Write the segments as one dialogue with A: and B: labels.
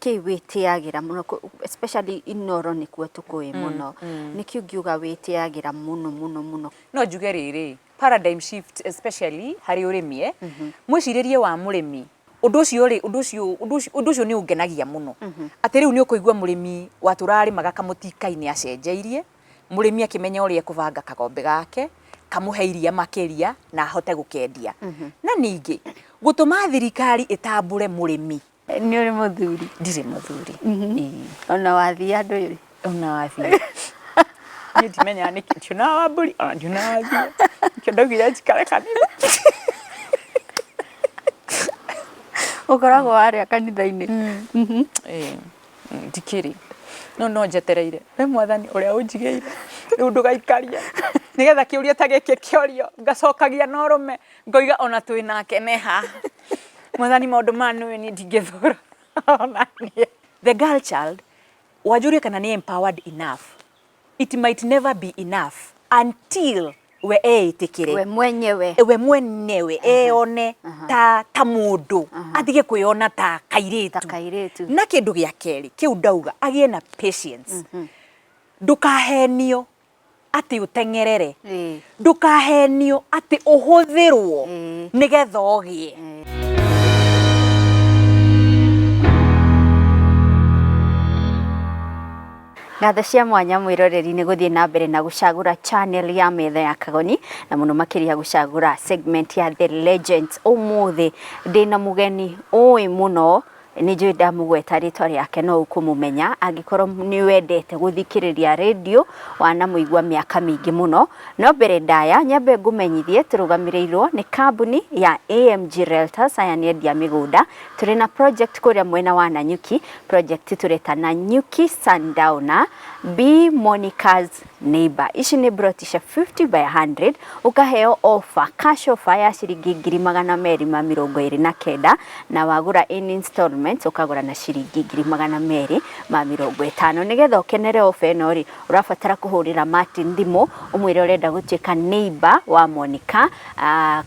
A: Nĩkĩ wĩtĩagĩra mũno especially Inooro nĩkuo tũkũĩ mũno, nĩkĩ ũngiuga wĩtĩagĩra mũno mũno mũno?
B: No njuge rĩrĩ, paradigm shift especially harĩ ũrĩmi eh, mwĩcirĩrie wa mũrĩmi, ũndũ ũcio rĩ, ũndũ ũcio, ũndũ ũcio, ũndũ ũcio nĩ ũngenagia mũno. Atĩ rĩu nĩ ũkũigua mũrĩmi watũraga arĩmaga kamũtikainĩ acenjeirie, mũrĩmi akĩmenya ũrĩa ekũbanga kagombe gake, kamũhe iria makĩria na ahote gũkendia. Na ningĩ, gũtũma thirikari ĩtambũre mũrĩmi.
A: Nĩ ũrĩ mũthuri?
B: Ndirĩ mũthuri.
A: Ĩĩ. Ona wathiĩ andũ rĩ?
B: Ona wathiĩ. Niĩ ndimenyaga nĩkĩ ndionaga wa mbũri ona ndionaga wa thiia. Nĩkĩo ndaugire njikare kanitha.
A: Ũkoragwo warĩa kanitha-inĩ?
B: Ĩĩ ndikĩrĩ. No no njetereire. We mwathani ũrĩa ũnjigĩire rĩu ndũgaikarie. Nĩgetha kĩũria ta gĩkĩ kĩorio ngacokagia na ũrũme ngoiga ona twĩ nake me haha. Mwathani maũndũ maya nĩũĩ niĩ ndingĩthũra ona niĩ. The girl child wanjũrie kana nĩ empowered enough, it might never be enough until we eĩtĩkĩre.
A: We mwenyewe.
B: We mwenyewe eyone ta ta mũndũ atige kwĩyona ta kairĩtu.
A: Ta kairĩtu.
B: Na kĩndũ gĩa kerĩ kĩu ndauga agĩe na patience. Ndũkahenio atĩ ũteng'erere. Ndũkahenio atĩ ũhũthĩrwo nĩgetha ũgĩe.
A: Ngatho cia mwanya mwĩroreri nĩ gũthiĩ na mbere na gũcagũra channel ya metha ya Kagoni na mũno makĩria gũcagũra segment ya The Legends. Ũmũthĩ ndĩna mũgeni ũĩ mũno Nĩ njũĩ ndamũgweta rĩtwa rĩake no ũkũmũmenya angĩkorwo nĩ wendete gũthikĩrĩria rĩndiũ wanamũigua mĩaka mĩingĩ mũno. No mbere ndaya nyambe ngũmenyithie tũrũgamĩrĩirwo nĩ kambuni ya AMG Realtors, aya nĩ endia mĩgũnda. Tũrĩ na project kũrĩa mwena wa Nanyuki, project tũreta Nanyuki Sundowner, Be Monica's Neighbor. Ici nĩ mburoti cia 50 by 100 ũkaheo offer, cash offer ya ciringi 229,000 na wagũra in installments ũkagũra na ciringi 250,000. Nĩgetha ũkenere offer ĩno rĩ, ũrabatara kũhũrĩra Martin thimũ ũmwĩre ũrenda gũtuĩka neighbor wa Monica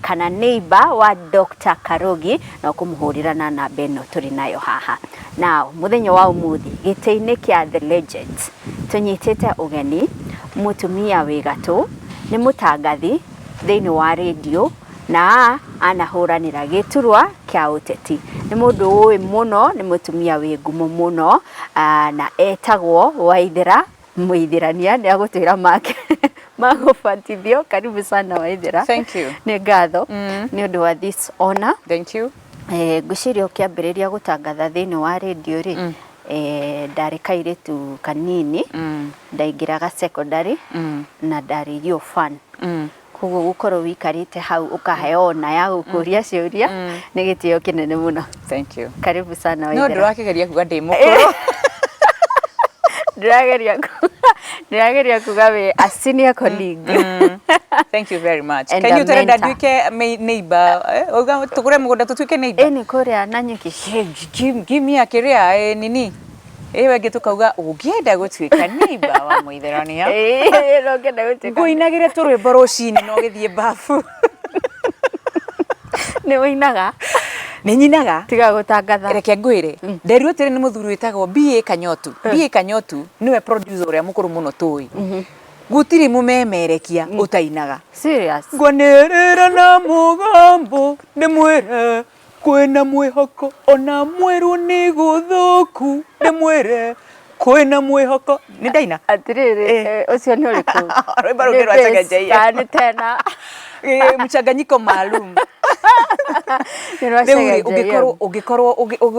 A: kana neighbor wa Dr. Karogi na ũkũmũhũrĩra na namba ĩno tũrĩ nayo haha. Now, mũthenya wa ũmũthĩ gĩtĩ-inĩ kĩa The Legends tũnyitĩte ũgeni mũtumia wĩ gatũ, nĩ mũtangathi thĩinĩ wa rĩndiũ na anahũranĩra gĩturwa kĩa ũteti. Nĩ mũndũ ũĩ mũno, nĩ mũtumia wĩ ngumo mũno na etagwo Waithera Mũithĩrania. Nĩ agũtwĩra make ma gũbatithio. Karibu sana Waithera.
B: Thank you.
A: Nĩ ngatho nĩ ũndũ wa this honor.
B: Thank you.
A: Ngwĩciria ũkĩambĩrĩria gũtangatha thĩinĩ wa rĩndiũ rĩ, ndarĩ kairĩtu kanini, ndaingĩraga secondary na ndarĩ your fan. Koguo gũkorwo wĩikarĩte hau ũkaheo ona ya gũkũria ciũria nĩ gĩtĩo kĩnene mũno.
B: Thank you.
A: Karibu sana
B: No
A: Waithera.
B: ndũrakĩgeria kuga ndĩ mũkũrũ.
A: Ndĩrageria ndĩrageria kuga wĩ a senior colleague.
B: Thank you very much.
A: And
B: Can
A: a
B: you tell
A: mentor.
B: nduĩke neighbor? Uga tũgũre mũgũnda tũtuĩke neighbor?
A: Ĩni kũrĩa Nanyuki.
B: Give me a kĩrĩa nini. Ĩyo ĩngĩ tũkauga ũngĩenda gũtuĩka neighbor wa Mũitherania.
A: Ĩĩ, no ũngĩenda gũtuĩka.
B: Ngũinagĩre tũrwĩmbo rũcinĩ na ũgĩthiĩ bafu.
A: Nĩ ũinaga?
B: Nĩ nyinaga.
A: Tiga gũtangatha.
B: Reke ngwĩre. Nderirwo atĩrĩ nĩ mũthuri wĩtagwo BA Kanyotu. BA Kanyotu nĩwe producer ũrĩa mũkũrũ mũno tũĩ. Gũtirĩ mũmemerekia ũtainaga.
A: Serious?
B: Ngwanĩrĩra na mũgambo ndĩmwĩre kwĩna mwĩhoko ona mwerwo nĩ gũthũku ndĩmwĩre kwĩna mwĩhoko. Nĩ ndaina?
A: Atĩrĩrĩ, ũcio nĩ ũrĩkũ?
B: Rwĩmbo rũngĩ rwa
A: Nĩ bass
B: Chekechea.
A: kana nĩ tenor?
B: Mchanganyiko maalum.
A: Nĩ rwa
B: Rĩu rĩ,
A: Chekechea.
B: ũngĩkorwo ũngĩkorwo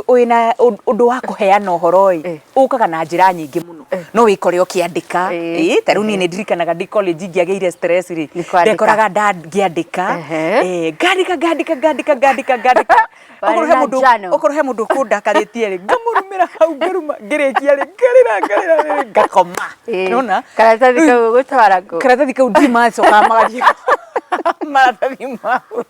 B: wĩna ũndũ wa kũheana ũhoro ĩ, ũkaga na njĩra nyingĩ mũno. No wĩkore ũkĩandĩka. Ĩ, ta rĩu niĩ nĩ ndirikanaga ndĩ college ingĩagĩire stress rĩ,
A: Nĩ kwandĩka.
B: ndekoraga ngĩandĩka, ngandĩka ngandĩka ngandĩka ngandĩka ngandĩka.
A: Warĩ
B: Okorwo he
A: na
B: mũndũ
A: journal.
B: okorwo he mũndũ ũkũndakarĩtie rĩ, ngamũrumĩra hau ngaruma, ngĩrĩkia rĩ, ngarĩra ngarĩra rĩ, ngakoma. Nĩwona?
A: Karatathi kau ũgũtwara kũ?
B: Karatathi kau ndimacokaga magathiĩ. Maratathi mau.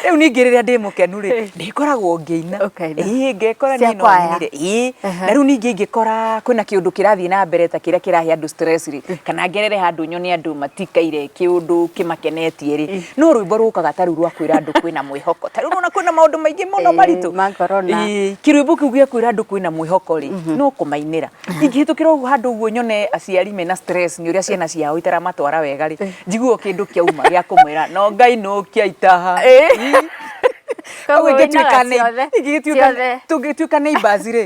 B: Rĩu ningĩ rĩrĩa ndĩ mũkenu rĩ, ndĩkoragwo ngĩina.
A: Ũkaina.
B: Ĩĩ, ngekora
A: Cia
B: niĩ no
A: kwaya.
B: nyinire. Ĩĩ. Na rĩu ningĩ ingĩkora kwĩna kĩũndũ kĩrathiĩ na mbere ta kĩrĩa kĩrahe andũ stress rĩ, kana ngerere handũ nyone andũ matikaire kĩũndũ kĩmakenetie rĩ, no rwĩmbo rũkaga ta rĩu rwa kwĩra andũ kwĩna mwĩhoko. Ta rĩu ũrona kwĩna maũndũ maingĩ mũno maritũ.
A: Ma corona.
B: Ĩĩ, kĩrwĩmbo kĩu gĩa kwĩra andũ kwĩna mwĩhoko rĩ, no kũmainĩra. Ingĩhĩtũkĩra ũguo handũ ũguo nyone aciari mena stress nĩ ũrĩa ciana ciao itaramatwara wega rĩ, njiguaga kĩndũ kĩauma gĩa kũmwĩra no Ngai nũkia itaha.
A: Koguo
B: Koguo ingĩtuĩka
A: ũinaga
B: nĩ-
A: ciothe,
B: ingĩtuĩka-
A: ciothe.
B: tũngĩtuĩka neighbors rĩ,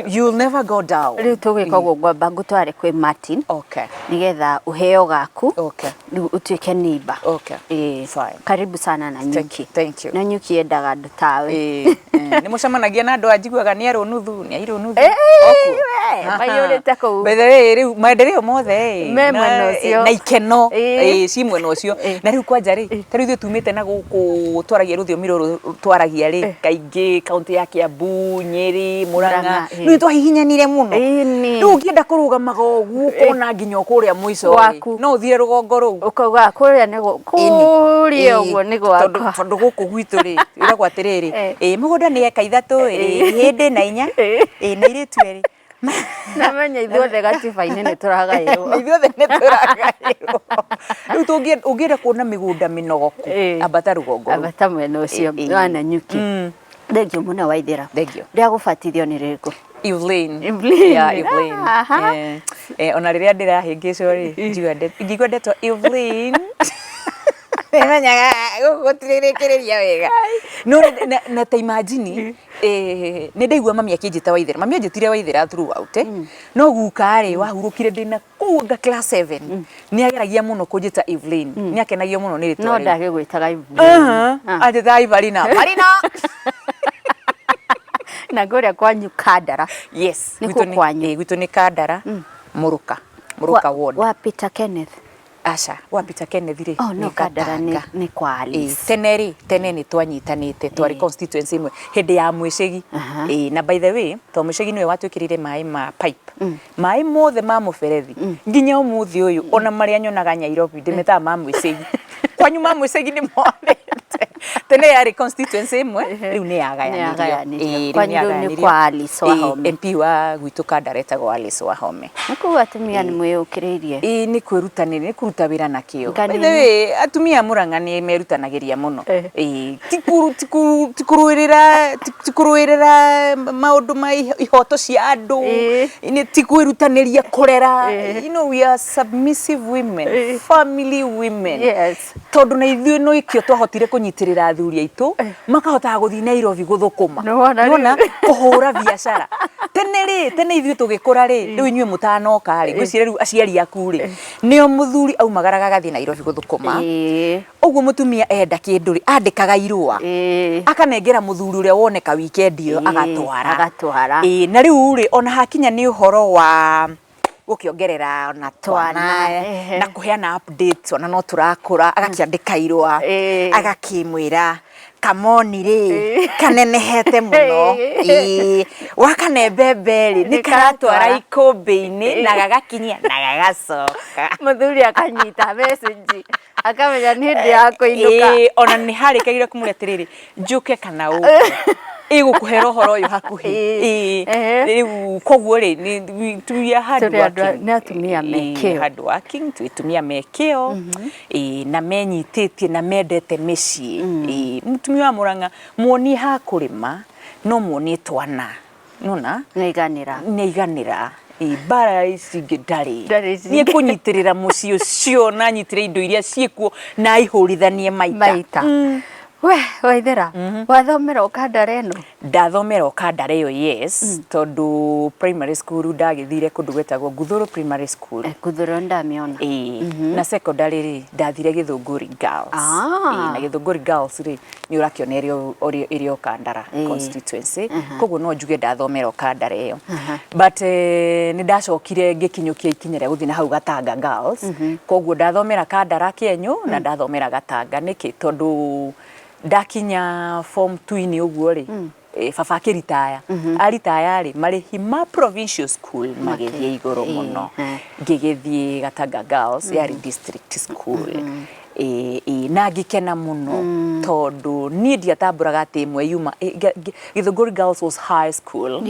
B: you'll never go down.
A: Rĩu tũgwĩka ũguo, ngwamba ngũtware kwĩ Martin
B: Okay.
A: nĩgetha ũheo gaku.
B: Okay.
A: Rĩu ũtuĩke neighbor.
B: Okay.
A: Ĩĩ.
B: Fine.
A: Karibu sana na nyuki.
B: Thank you.
A: Na nyuki yendaga andũ tawe.
B: Ĩĩ, nĩ mũcemanagia na andũ anjiguaga nĩ erũ nuthu, nĩ airũ nuthu.
A: Ĩĩ, we, maiyũrĩte kũu.
B: By the way, rĩu maendeleo mothe ĩ,
A: Me mwena ũcio.
B: Na ikeno
A: Ĩĩ.
B: ĩ, ci mwena ũcio. Na rĩu kwanja rĩ, ta rĩu ithuĩ tumĩte na gũkũ twaragia rũthiomi rũrũ twaragia rĩ, kaingĩ kaunti ya Kiambu, Nyĩrĩ, Murang'a,
A: Murang'a, ĩĩ.
B: rĩu twahihinyanire mũno.
A: Ĩni.
B: Rĩu ũngĩenda kũrũgamaga ũguo ũkona nginya o kũrĩa mũico rĩ,
A: Gwaku.
B: no ũthire rũgongo rũu.
A: Ũkauga kũrĩa nĩ kũrĩa ũguo nĩ
B: Tondũ
A: gwakwa.
B: tondũ gũkũ gwitũ rĩ, ĩragwo atĩrĩrĩ, ĩ mũgũnda nĩ eka 3 ĩ, ihĩndĩ na 4, ĩ na airĩtu 2.
A: Na menya ithuothe gatiba-inĩ nĩ tũragaĩrwo.
B: Ithuothe nĩ tũragaĩrwo. Rĩu ũngĩenda kuona mĩgũnda mĩnogoku, ambata rũgongo rũu.
A: Ambata mwena ũcio wa Nanyuki. Thengiũ mũno Waithĩra.
B: Thengiũ.
A: Rĩa gũbatithio nĩ rĩrĩkũ?
B: Evelyn.
A: Evelyn.
B: Yeah, Evelyn.
A: Aha.
B: Ona rĩrĩa ndĩrahĩngĩcwo rĩ, njigua ndetwo Evelyn. Nĩmenyaga gũkũ gũtirĩrĩkĩrĩria wega. No na ta imagine, nĩ ndaigua mami akĩnjĩta Waithera. Mami anjĩtire Waithera throughout. No guka rĩ, wahurũkire ndĩna kũu anga class 7. Nĩ ageragia mũno kũnjĩta Evelyn. Nĩ akenagio mũno nĩ rĩtwa
A: No
B: rĩu.
A: ndagĩgwĩtaga Evelyn.
B: Anjĩtaga Ivarina. Marina.
A: Na kũrĩa kwanyu Kandara.
B: Yes.
A: Nĩ
B: Gwitũ
A: kũ kwanyu?
B: Gwitũ nĩ Kandara, Mũrũka. Mũrũka ward.
A: Wa Peter Kenneth.
B: Aca, wa Peter Kenneth rĩ.
A: Oh, no, Kandara nĩ kwa Alice.
B: Tene rĩ, tene nĩ twanyitanĩte, twarĩ constituency ĩmwe hĩndĩ ya Mwĩcĩgi. Ĩĩ, na by the way, to Mwĩcĩgi nĩwe watwĩkĩrĩire maĩ ma pipe. Maĩ mothe ma mũberethi nginya ũmũthĩ ũyũ, ona marĩa nyonaga Nairobi ndĩmetaga ma Mwĩcĩgi. Kwanyu ma Mwĩcĩgi nĩ monete. Tene yarĩ constituency ĩmwe, rĩu nĩ yagayanĩrio.
A: Ĩĩ, kwanyu rĩu nĩ kwa Alice Wahome.
B: MP wa gwitũ Kandara etagwo Alice Wahome.
A: Nĩ kuga atumia nĩ mwĩyũkĩrĩirie.
B: Ĩĩ, nĩ kwĩrutanĩria, nĩ kũruta wĩra na kĩo. By the way, atumia a Murang'a nĩ merutanagĩria mũno. Ĩĩ, ti kũrũĩrĩra maũndũ ma ihoto cia andũ, nĩ ti kwĩrutanĩria kũrera. You know, we are submissive women, family women.
A: Yes.
B: Tondũ na ithuĩ no ikĩo twahotire kũnyitĩrĩra athuri aitũ, makahotaga gũthiĩ Nairobi gũthũkũma.
A: Nĩwona rĩu?
B: Nĩwona? Kũhũra biacara. Tene rĩ, tene ithuĩ tũgĩkũra rĩ, rĩu inyuĩ mũtanoka rĩ, ngwĩciria rĩu aciari aku rĩ, nĩo mũthuri aumagaraga agathiĩ Nairobi gũthũkũma. Ũguo mũtumia enda kĩndũ rĩ, andĩkaga irũa. Akanengera mũthuri ũrĩa woneka weekend ĩyo agatwara.
A: Agatwara.
B: Ĩĩ, na rĩu rĩ, ona hakinya nĩ ũhoro wa gũkĩongerera ona twana na kũheana updates, ona no tũrakũra, agakĩandĩka irũa, agakĩmwĩra kamoni rĩ, kanenehete mũno. Ĩĩ, wakane mbembe rĩ, nĩ karatwara ikũmbĩ-inĩ na gagakinyia na gagacoka.
A: Mũthuri akanyita message akamenya nĩ hĩndĩ ya kũinũka.
B: Ĩĩ, ona nĩ harĩkagĩra kũmũria atĩrĩrĩ, njũke kana ũke, ĩgũkũhera ũhoro ũyũ hakuhĩ. Ĩĩ, rĩu koguo rĩ, we are hard working.
A: Nĩ atumia me kĩo.
B: Hard working, twĩ atumia me kĩo, ĩĩ, na menyitĩtie na mendete mĩciĩ. Ĩĩ, mũtumia wa Murang'a muonie ha kũrĩma, no muonie twana. Nona?
A: Nĩaiganĩra.
B: Nĩaiganĩra. Ĩĩ, mbara ici ingĩ ndarĩ.
A: Ndarĩ ici
B: Nĩ ekũnyitĩrĩra mũciĩ ũcio na anyitĩre indo iria ciĩkuo na aihũrithanie maita.
A: Maita. We, Waithera, wathomera o Kandara ĩno?
B: Ndathomera o Kandara ĩyo, yes, tondũ primary school ndagĩthire kũndũ gwetagwo Nguthũrũ Primary School.
A: Nguthũrũ ndamĩona.
B: Ĩĩ, na secondary rĩ, ndathire Gĩthũngũri Girls. Ĩĩ, na Gĩthũngũri Girls rĩ, nĩ ũrakĩona ĩrĩ o Kandara constituency. Koguo no njuge ndathomera o Kandara ĩyo. But nĩ ndacokire ngĩkinyũkia ikinya rĩa gũthiĩ na hau Gatanga Girls. Koguo ndathomera Kandara Kĩenyũ na ndathomera Gatanga. Nĩkĩ? Tondũ ndakinya form 2-inĩ ũguo rĩ, baba akĩritaya. Aritaya rĩ, marĩhi ma provincial school magĩthiĩ igũrũ mũno. Ngĩgĩthiĩ Gatanga Girls, yarĩ district school. Ĩĩ, ĩĩ, na ngĩkena mũno tondũ niĩ ndiatambũraga atĩ ĩmwe yuma Githũngũri Girls was high school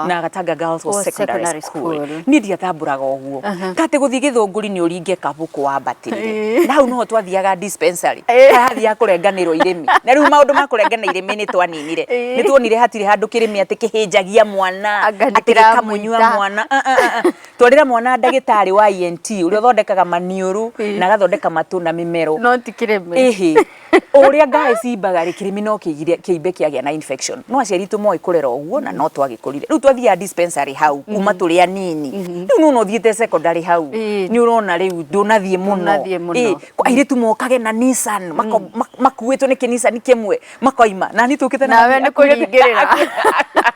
B: na Gatanga Girls was
A: Was
B: secondary
A: secondary
B: school.
A: school.
B: Niĩ ndiatambũraga ũguo ta atĩ gũthiĩ Gĩthũngũri nĩ ũringe kabũkũ wambatĩrĩre, na hau noho twathiaga dispensary harathiaga kũrenganĩrwo irĩmi, na rĩu maũndũ ma kũrengana irĩmi nĩ twaninire, nĩ tuonire hatirĩ handũ kĩrĩmĩ atĩ kĩhĩnjagia mwana,
A: Anga nĩ
B: atĩ gĩkamũnyua
A: kĩramũita.
B: mwana. Ah, ah, ah, ah. Twarĩra mwana ndagĩtarĩ wa ENT ũrĩa ũthondekaga maniũrũ na agathondeka matũ na mĩmero.
A: No ti kĩrĩmĩ.
B: Ĩhĩ. O ũrĩa ngaĩ cimbaga rĩ, kĩrĩmĩ no kĩigire kĩimbe kĩagĩa na infection. No aciari aitũ moĩ kũrera ũguo na no twagĩkũrire. Rĩu twathiaga dispensary hau kuma tũrĩ anini. Rĩu nĩwona ũthiĩte secondary hau nĩ ũrona rĩu ndũnathiĩ mũno.
A: Ndũnathiĩ mũno.
B: Ĩ, airĩtu mokage na Nissan makuĩtwo nĩ kĩNissan kĩmwe makoima. Na niĩ tũkĩte na
A: Nawe
B: mami
A: nĩ kũringĩrĩra.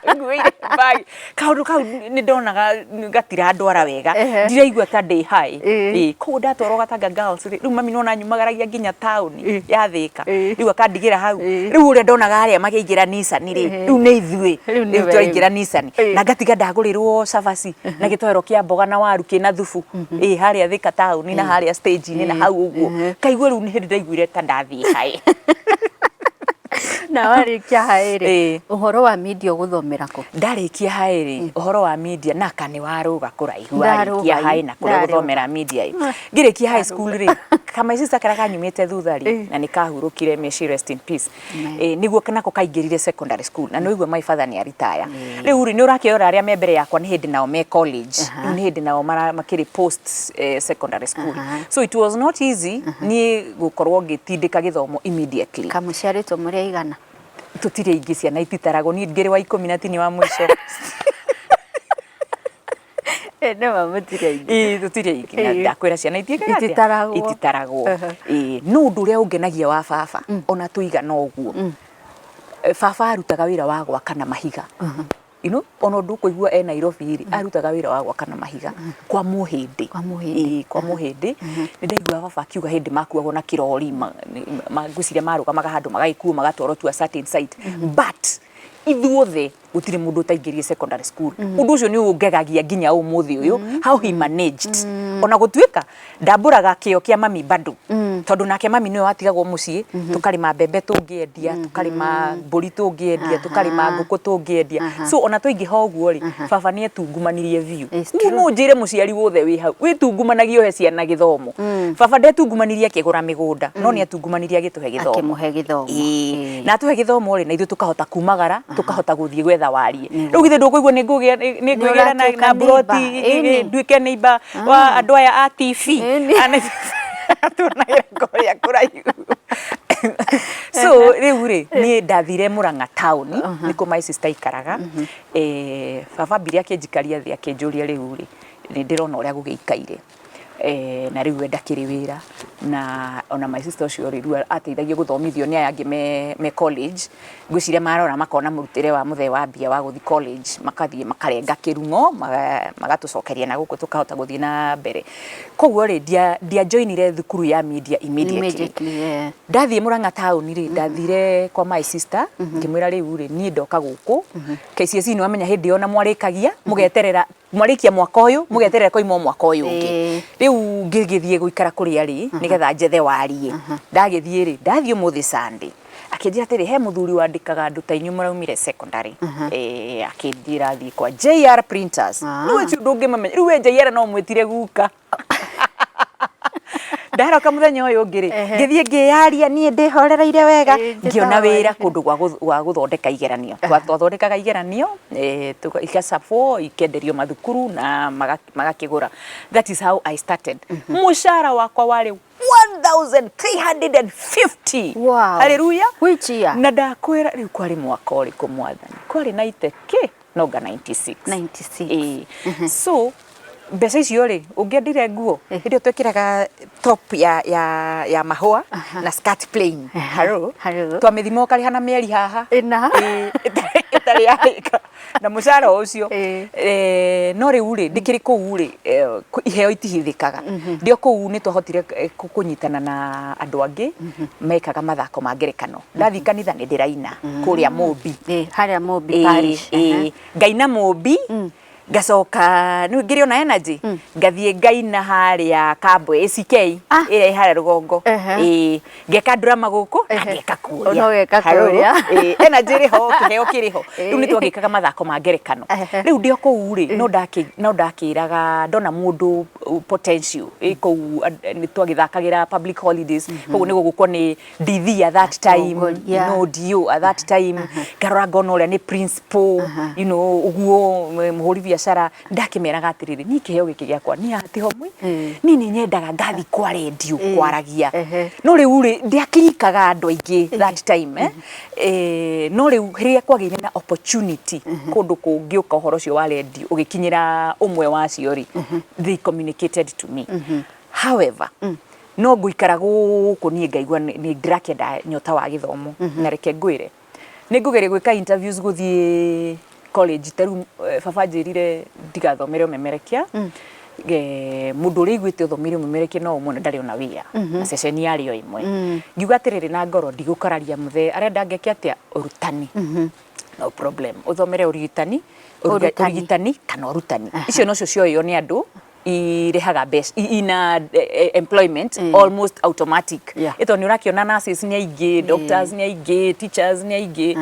B: akuĩire bag. Kaũndũ kau nĩ ndonaga gatirandwara wega. Ndiraigua ta ndĩ high. Ĩĩ, koguo ndatwarwo Gatanga Girls rĩ, rĩu mami nĩwona anyumagaragia nginya taũni ya Thĩka. Rĩu akandigĩra hau. Rĩu ũrĩa ndonaga arĩa makĩingĩra Nissan rĩ, rĩu nĩ ithuĩ.
A: Rĩu nĩwe
B: Rĩu twaingĩra
A: rĩu.
B: Nissan. Na ngatiga ndagũrĩrwo cabaci na gĩtoero kĩa mboga na waru kĩna thubu. Ĩĩ, harĩa Thĩka taũni na harĩa stage-inĩ na hau ũguo. Ngaigua rĩu nĩ hĩndĩ ndaiguire ta ndathiĩ high.
A: Na warĩkia high rĩ,
B: Ĩĩ.
A: ũhoro wa media ũgũthomera kũ?
B: Ndarĩkia high rĩ, ũhoro wa media naka nĩ warũga kũraihu
A: Ndarũga
B: warĩkia high na kũrĩa
A: ndarũga.
B: gũthomera media ĩ. Ngĩrĩkia high school rĩ, ka my sister karĩa kanyumĩte thutha rĩ, na nĩ kahurũkire, may she rest in peace. Ĩ, nĩguo nako kaingĩrire secondary school na nĩ waigua my father nĩ aritaya. Rĩu rĩ, nĩ ũrakĩrora arĩa me mbere yakwa nĩ hĩndĩ nao me college, rĩu nĩ hĩndĩ nao makĩrĩ post secondary school. So it was not easy niĩ gũkorwo ngĩtindĩka gĩthomo immediately.
A: Kamũciarĩtwo mũrĩ aigana?
B: Tũtirĩ aingĩ, ciana ititaragwo, niĩ ngĩrĩ wa ikũmi na tini wa mũico.
A: Nĩma mũtirĩ aingĩ.
B: Ĩĩ tũtirĩ aingĩ na ndakwĩra ciana itiĩkaga atĩa?
A: Ititaragwo.
B: Ititaragwo. Ĩĩ no ũndũ ũrĩa ũngenagia wa baba ona tũigana ũguo, baba arutaga wĩra wa gwaka na mahiga. Ona ũndũ ũkũigua e Nairobi rĩ, arutaga wĩra wa gwaka na mahiga kwa Mũhĩndĩ.
A: Kwa Mũhĩndĩ.
B: Ĩĩ kwa Mũhĩndĩ. Nĩ ndaiguaga baba akiuga hĩndĩ makuagwo na kĩrori, ngwĩciria marũgamaga handũ magagĩkuo magatwarwo to a certain site. But ithuothe gũtirĩ mũndũ ũtaingĩrire secondary school. Ũndũ ũcio nĩ ũngegagia nginya ũmũthĩ ũyũ, how he managed. Ona gũtuĩka ndambũraga kĩo kĩa mami bado, tondũ nake mami nĩwe watigagwo mũciĩ, tũkarĩma mbembe tũngĩendia, tũkarĩma mbũri tũngĩendia, tũkarĩma ngũkũ tũngĩendia. So ona twaingĩha ũguo rĩ, baba nĩ etungumanirie biũ.
A: It's
B: Rĩu
A: true.
B: no ũnjĩre mũciari wothe wĩ hau, wĩtungumanagia ũhe ciana gĩthomo. Baba ndetungumanirie akĩgũra mĩgũnda, no nĩ etungumanirie agĩtũhe gĩthomo.
A: Akĩmũhe gĩthomo.
B: Ĩĩ. Na atũhe gĩthomo rĩ, na ithuĩ tũkahota kumagara, tũkahota gũthiĩ gwetha wariĩ. Rĩu githĩ ndũkũigua nĩ ngũgĩa nĩ ngwĩgĩra na
A: ũratuĩka
B: na mburoti
A: neighbor. Ĩni.
B: nduĩke neighbor wa andũ aya a TV.
A: Ĩni.
B: Tuonagĩra kũrĩa kũraihu. So rĩu rĩ, niĩ ndathire Murang'a town, nĩkuo my sister aikaraga. Baba ambire akĩnjikaria thĩ akĩnjũria rĩu rĩ, nĩ ndĩrona ũrĩa gũgĩikaire. Na rĩu we ndakĩrĩ wĩra, na ona my sister ũcio rĩ, rĩu ateithagio gũthomithio nĩ aya angĩ me college. Ngwĩciria marora makona mũrutĩre wa mũthee wa mbia wa gũthiĩ college, makathiĩ makarenga kĩrung'o, magatũcokeria na gũkũ tũkahota gũthiĩ na mbere. Koguo rĩ, ndia joinire thukuru ya media immediately.
A: Immediately, yeah.
B: Ndathiĩ Murang'a town rĩ, ndathire kwa my sister, ngĩmwĩra rĩu rĩ, niĩ ndoka gũkũ, KCSE nĩ wamenya hĩndĩ ĩyo ona mwarĩkagia, mũgeterera mwarĩkia mwaka ũyũ, mũgeterera koima o mwaka ũyũ ũngĩ. Rĩu ngĩgĩthiĩ gũikara kũrĩa rĩ, nĩgetha njethe wariĩ. Ndagĩthiĩ rĩ, ndathiĩ ũmũthĩ Sunday, akĩnjĩra atĩrĩ, he mũthuri wandĩkaga andũ ta inyuĩ mũraumire secondary. Akĩnjĩra thiĩ kwa JR Printers. Rĩu ũcio ndũngĩmamenya, rĩu we JR no ũmwĩtire guka. Ndaroka mũthenya ũyũ ũngĩ rĩ, ngĩthiĩ ngĩyaria niĩ ndĩhorereire wega, ngĩona wĩra kũndũ gwa gũthondeka igeranio. Twathondekaga igeranio, igacabwo, ikenderio mathukuru na magakĩgũra. That is how I started. Mũcara wakwa warĩ 1350.
A: Wow.
B: Hallelujah.
A: Which year?
B: Na ndakwĩra rĩu kwarĩ mwaka ũrĩkũ mwathani? Kwarĩ 90 kĩ? No nga 96.
A: 96.
B: Ĩĩ. So mbeca icio rĩ, ũngĩendire nguo, hĩndĩ ĩyo twekĩraga top ya mahũa na skirt plain. Hello.
A: Hello.
B: Twamĩthima ũkarĩha na mĩeri haha.
A: Ĩna.
B: Ĩĩ, ĩtarĩ yarĩka. Na mũcara ũcio. No rĩu rĩ, ndĩkĩrĩ kũu rĩ, iheo itihithĩkaga. Ndĩ o kũu nĩ twahotire kũnyitana na andũ angĩ mekaga mathako ma ngerekano. Ndathiĩ kanitha nĩ ndĩraina kũrĩa Mũmbi.
A: Harĩa Mũmbi parish.
B: Ngaina Mũmbi. Ngacoka nĩ ngĩrĩ ona energy, ngathiĩ ngaina harĩa Kambwe ACK ĩrĩa ĩ harĩa rũgongo. Ĩĩ, ngeka drama gũkũ na ngeka kũrĩa.
A: No ũgeka
B: Hello.
A: kũrĩa.
B: Ĩĩ, energy ĩrĩ ho, kĩheo kĩrĩ ho. Rĩu nĩ twagĩkaga mathako ma ngerekano. Rĩu ndĩ o kũu rĩ, no ndakĩraga ndona mũndũ potential ĩ kũu, nĩ twagĩthakagĩra public holidays, koguo nĩ gũgũkwo nĩ DV at that time,
A: Atongoria.
B: DO at that time, ngarora ngona ũrĩa nĩ principal, ũguo mũhũri biacara, ndakĩmeraga atĩrĩrĩ, niĩ kĩheo gĩkĩ gĩakwa niĩ haha tiho mwi niĩ nĩ nyendaga ngathi kwa rendio kwaragia. No rĩu rĩ, ndiakirikaga andũ aingĩ that time, eh? No rĩu rĩrĩa kwagĩire na opportunity kũndũ kũngĩũka ũhoro ũcio wa rendio ũgĩkinyĩra ũmwe wacio rĩ, they communicated to me. However, no ngũikara gũkũ niĩ ngaigua nĩ ndĩrakĩenda nyota wa gĩthomo. Na reke ngwĩre, nĩ ngũgeria gwĩka interviews gũthiĩ college. Ta rĩu baba anjĩrire ndigathomere ũmemerekia. Mũndũ ũrĩa aiguĩte ũthomeire ũmemerekia no ũmwe na ndarĩ ona wĩra na ceceni yarĩ o ĩmwe. Ngiuga atĩrĩrĩ na ngoro, ndigũkararia mũthee, arenda ngeke atĩa? Ũrutani, no problem, ũthomere ũrigitani.
A: Ũrutani.
B: Ũrigitani kana ũrutani, icio nocio cioĩo nĩ andũ irehaga mbeca, ina employment almost automatic. Ĩtondũ nĩ ũrakĩona nurses nĩ aingĩ, doctors nĩ aingĩ, teachers nĩ aingĩ.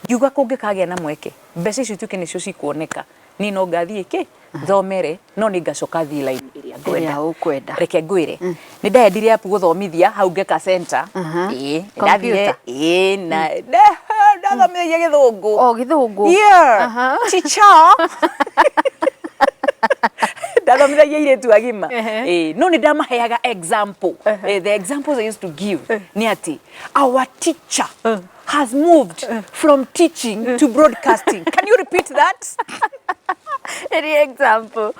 B: Ngiuga kũngĩkagĩa na mweke, mbeca icio ituĩke nĩcio cikuoneka, niĩ no ngathiĩ kĩ thomere, no nĩ ngacoka thiĩ line ĩrĩa ngwenda.
A: Ĩrĩa ũkwenda.
B: Reke ngwĩre, nĩ ndaendire apu gũthomithia hau, ngeka center. Ĩĩ, ndathire.
A: Computer.
B: Ĩĩ, na ndathomithagia Gĩthũngũ.
A: O Gĩthũngũ.
B: Yeah. Teacher. Ndathomithagia airĩtu agima. Ĩĩ, no nĩ ndamaheaga example. The examples I used to give nĩ atĩ our teacher has moved from teaching to broadcasting. Can you repeat that?
A: Any example.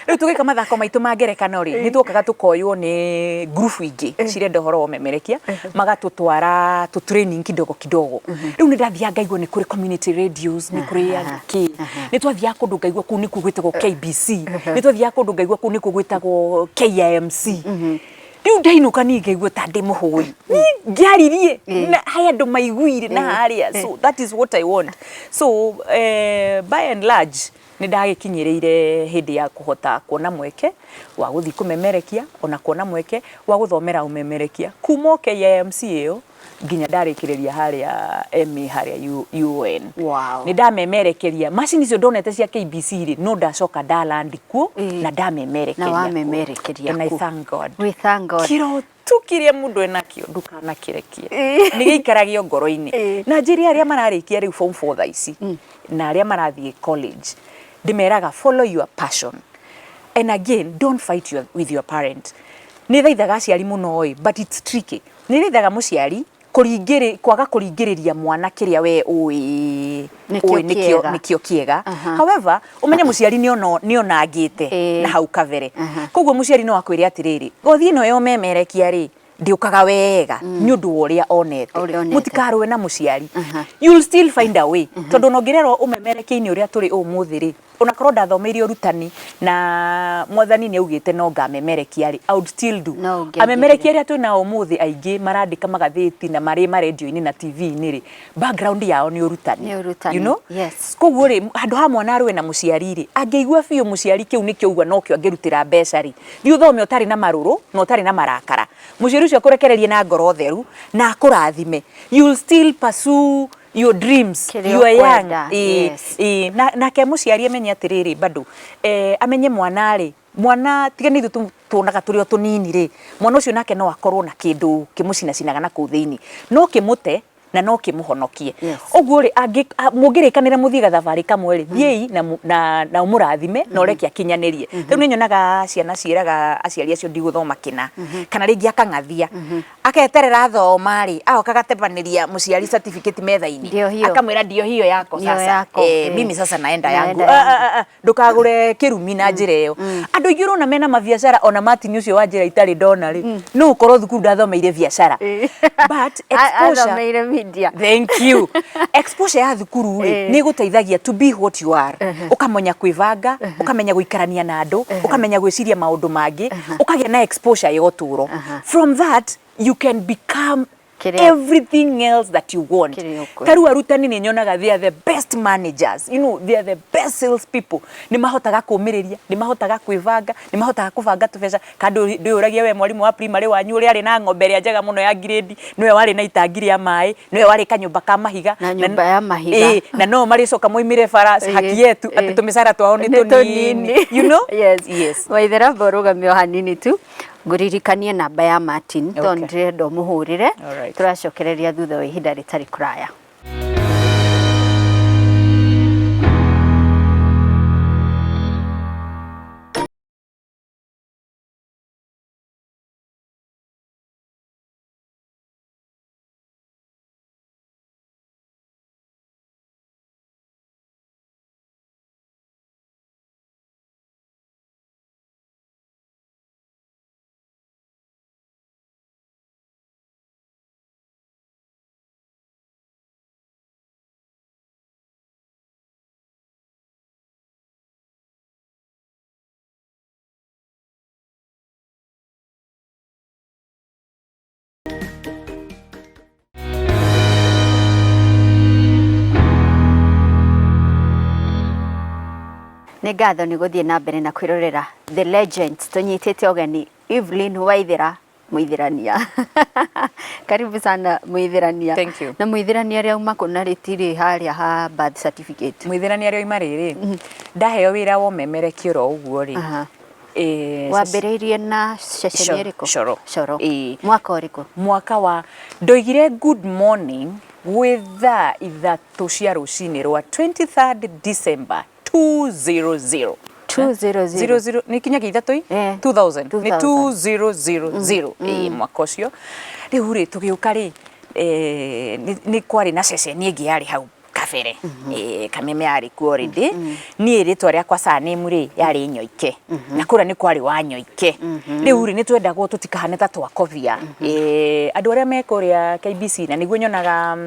B: Rĩu tũgĩka mathako maitũ ma ngerekano rĩ, nĩ tuokaga tũkoywo nĩ ngurubu ingĩ cirenda ũhoro wa ũmemerekia, magatũtwara tũ training kidogo kidogo. Rĩu nĩ ndathiaga ngaigua nĩ kũrĩ community radios, nĩ kũrĩ kĩ, nĩ twathiaga kũndũ ngaigua kũu nĩkuo gwĩtagwo KBC, nĩ twathiaga kũndũ ngaigua kũu nĩkuo gwĩtagwo KIMC. Rĩu ndainũka niĩ ngaigua ta ndĩ mũhũi, niĩ ngĩaririe na he andũ maiguire na harĩa. So that is what I want. So by and large nĩ ndagĩkinyĩrĩire hĩndĩ ya kũhota kuona mweke wa gũthiĩ kũmemerekia, ona kuona mweke wa gũthomera ũmemerekia kuma o KIMC ĩyo nginya ndarĩkĩrĩria harĩa MA harĩa UN. Nĩ ndamemerekeria macini icio ndonete cia KBC rĩ, no ndacoka ndaland kuo na ndamemerekeria
A: Na
B: kuo.
A: wamemerekeria
B: And I
A: kuo.
B: thank God.
A: We thank God.
B: Kĩroto kĩrĩa mũndũ enakĩo ndũkanakĩrekie, nĩ gĩikaragio ngoro-inĩ. Na njĩre arĩa mararĩkia rĩu form 4 thaa ici na arĩa marathiĩ college, ndĩmeraga follow your passion, and again, don't fight with your parent. Nĩ thaithaga aciari mũno ĩ, but it's tricky. Nĩ thaithaga mũciari kũringĩrĩ kwaga kũringĩrĩria mwana kĩrĩa we ũĩ
A: Nĩkĩo
B: ũĩ nĩkĩo
A: kĩega.
B: Nĩkĩo kĩega. However, ũmenye mũciari nĩ onangĩte na hau kabere. Koguo mũciari no akwĩre atĩrĩrĩ, ngothi ĩno ya ũmemerekia rĩ, ndĩũkaga wega nĩ ũndũ wa ũrĩa onete.
A: Ũrĩa onete.
B: Mũtikarũe na mũciari, you'll still find a way, tondũ ona ũngĩrerwo ũmemerekia-inĩ ũrĩa tũrĩ ũmũthĩ rĩ, onakorwo ndathomeire ũrutani na Mwathani nĩ augĩte no ngamemerekia rĩ, I would still do.
A: No ũngĩaingĩrire.
B: Amemerekia arĩa twĩ nao ũmũthĩ aingĩ marandĩka magathĩti na marĩ marendio-inĩ na TV-inĩ rĩ, background yao nĩ ũrutani.
A: Nĩ ũrutani,
B: You know? Koguo rĩ, handũ ha mwana arũe na mũciari rĩ, angĩigua biũ mũciari kĩu nĩkĩo augua nokĩo angĩrutĩra mbeca rĩ, thiĩ ũthome ũtarĩ na marũrũ na ũtarĩ na marakara. Mũciari ũcio akũrekererie na ngoro theru na akũrathime. You'll still pursue your dreams.
A: Kĩrĩa
B: You are young.
A: ũkwenda,
B: Ĩĩ, ĩĩ, na nake mũciari amenye atĩrĩrĩ, bado amenye mwana rĩ, mwana tiga nĩ ithuĩ tuonaga tũrĩ o tũnini rĩ, mwana ũcio nake no akorwo na kĩndũ kĩmũcinacinaga na kũu thĩinĩ, no kĩmũte na no kĩmũhonokie. Ũguo rĩ, mũngĩrĩkanĩra mũthiĩ gathabarĩ kamwe rĩ, thiĩi na ũmũrathime na ũreke akinyanĩrie. Rĩu nĩ nyonaga ciana ciĩraga aciari acio ndigũthoma kĩna, kana rĩngĩ akang'athia, aketerera athoma rĩ, agoka agatebanĩria mũciari certificate metha-inĩ.
A: Ndio hiyo.
B: Akamwĩra ndio hiyo yako.
A: Ndio
B: sasa
A: yako,
B: mimi sasa naenda yangu.
A: Naenda yangu.
B: Ah, ah, ah, ndũkagũre kĩrumi na njĩra ĩyo. Andũ aingĩ ũrona mena mabiacara, ona Martin ũcio wa njĩra itarĩ ndona rĩ, no ũkorwo thukuru ndathomeire biacara, but exposure
A: Athomeire media.
B: Thank you. Exposure ya thukuru rĩ, nĩ ĩgũteithagia to be what you are. Ũkamenya kwĩbanga, ũkamenya gũikarania na andũ, ũkamenya gwĩciria maũndũ mangĩ, ũkagĩa na exposure ya ũtũũro. From that you can become
A: Kĩrĩa-
B: everything else that you want.
A: Kĩrĩa ũkwenda.
B: Ta rĩu arutani nĩ nyonaga they are the best managers, they are the best sales people. Nĩ mahotaga kũmĩrĩria, nĩ mahotaga kwĩbanga, nĩ mahotaga kũbanga tũbeca. Kandũ ndwĩyũragia we mwarimũ wa primary wanyu ũrĩa arĩ na ng'ombe ĩrĩa njega mũno ya grade, nĩwe warĩ na itangi rĩa maĩ, nĩwe warĩ kanyũmba ka mahiga.
A: Na nyũmba ya mahiga.
B: Ĩĩ, na no marĩcoka moimĩre bara haki yetu atĩ tũmĩcara twao nĩ tũnini.
A: Yes.
B: Yes.
A: Waithera ũrũgamio hanini tu ngũririkanie namba ya Martin tondũ
B: Okay.
A: ndĩrenda ũmũhũrĩre.
B: Alright.
A: Tũracokereria thutha wa ihinda rĩtarĩ kũraya. Nĩ ngatho nĩ gũthiĩ na mbere na kwĩrorera The Legends. Tũnyitĩte ũgeni Evelyn Waithera Mũithĩrania. Karibu sana Mũithĩrania.
B: Thank you.
A: Na Mũithĩrania rĩa uma kũ na rĩtirĩ harĩa ha birth certificate?
B: Mũithĩrania rĩa oima rĩrĩ, ndaheo wĩra wa ũmemerekia oro ũguo rĩ,
A: Aha.
B: Eh,
A: Wambĩrĩirie na ceceni ĩrĩkũ?
B: Coro.
A: Coro.
B: Ĩĩ.
A: Mwaka ũrĩkũ?
B: Mwaka wa ndoigire good morning gwĩ thaa 3 cia rũcinĩ rwa 23rd December 200.
A: 200.
B: 00 nĩ kinyagia ithatũ i?
A: Eh.
B: 2000 nĩ
A: 2000.
B: 2000. Ĩĩ, mwaka ũcio rĩu rĩ tũgĩũka rĩ, nĩ kwarĩ na ceceni ĩngĩ yarĩ hau kabere. Kameme yarĩ kuo already. Niĩ rĩtwa rĩakwa surname rĩ yarĩ Nyoike, na kũrĩa nĩ kwarĩ wa Nyoike. Rĩu rĩ nĩ twendagwo tũtikahane ta twakobia. Andũ arĩa me kũrĩa KBC, na nĩguo nyonaga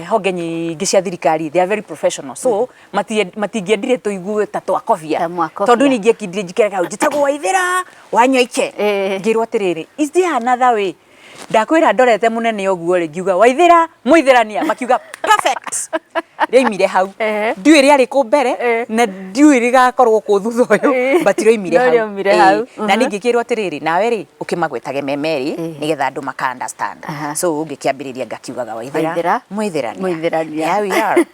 B: honge nyingĩ cia thirikari, they are very professional, so matingĩendire tũigue ta twakobia.
A: Ta mwakobia.
B: Tondũ niĩ ingĩakindire njikare hau njĩtagwo Waithera wa Nyoike, ngĩrwo atĩrĩrĩ, is there another way? Ndakwĩra ndorete mũnene ũguo rĩ, ngiuga Waithera Mũithĩrania, makiuga perfect. Rĩoimire hau. Ndiũĩ rĩarĩ kũ mbere na ndiũĩ rĩgakorwo kũ thutha ũyũ, but rĩoimire
A: No
B: hau.
A: rĩaumire hau.
B: Na niĩ ngĩkĩrwo atĩrĩrĩ, nawe rĩ ũkĩmagwetage me merĩ nĩgetha andũ maka understand. So ngĩkĩambĩrĩria ngakiugaga Waithera
A: Waithera
B: Mũithĩrania.
A: Mũithĩrania.
B: Here we are.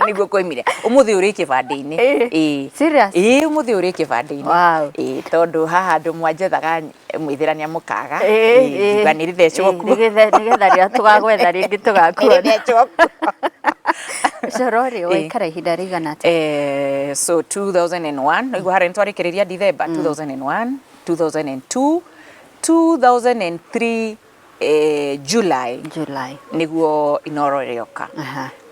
B: Nĩguo koimire. Ũmũthĩ ũrĩ kĩbandĩ-inĩ. Ĩĩ.
A: Serious?
B: Ĩĩ, ũmũthĩ ũrĩ kĩbandĩ-inĩ.
A: Wow.
B: Ĩĩ, tondũ haha andũ mwanjethaga Mũithĩrania mũkaga. Ĩĩ, ngiuga nĩ rĩthecwo kuo.
A: Nĩgetha rĩrĩa tũgagwetha rĩngĩ tũgakuona.
B: Nĩ rĩthecwo kuo.
A: Coro rĩ, waikara ihinda rĩigana atĩa?
B: So 2001, nĩguo harĩa nĩtwarĩkĩrĩria December 2001, 2002, 2003, July.
A: July.
B: Nĩguo Inoro rĩoka.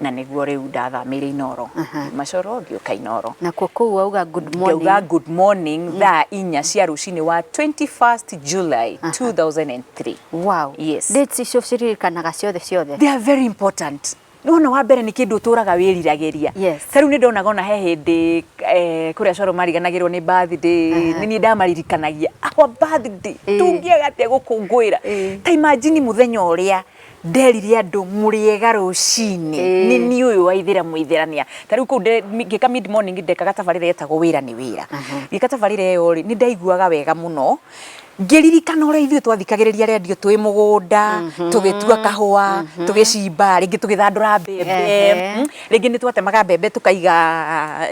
B: Na nĩguo rĩu ndathamĩire Inoro. Macoro ngĩũka Inoro.
A: Nakuo kũu wauga good morning.
B: Ngauga good morning thaa 4 cia rũcinĩ wa 21st July 2003.
A: Wow.
B: Yes.
A: Dates icio ciririkanaga ciothe ciothe?
B: They are very important. Nĩwona wa mbere nĩ kĩndũ ũtũraga wĩriragĩria.
A: Yes.
B: Ta rĩu nĩ ndonaga ona he hĩndĩ kũrĩa Coro mariganagĩrwo nĩ birthday, nĩ niĩ ndamaririkanagia our birthday, tũngĩaga atĩa gũkũngũĩra. Ta imagine mũthenya ũrĩa nderire andũ mũrĩega rũcinĩ, nĩ niĩ ũyũ Waithera Mũithĩrania. Ta rĩu kũu ngĩka mid morning ndekaga tabarĩra yetagwo wĩra nĩ wĩra. Ngĩka tabarĩra ĩyo rĩ, nĩ ndaiguaga wega mũno ngĩririkana ũrĩa ithuĩ twathikagĩrĩria rendio twĩ mũgũnda, tũgĩtua kahũa, tũgĩcimba, rĩngĩ tũgĩthandũra mbembe, rĩngĩ nĩ twatemaga mbembe tũkaiga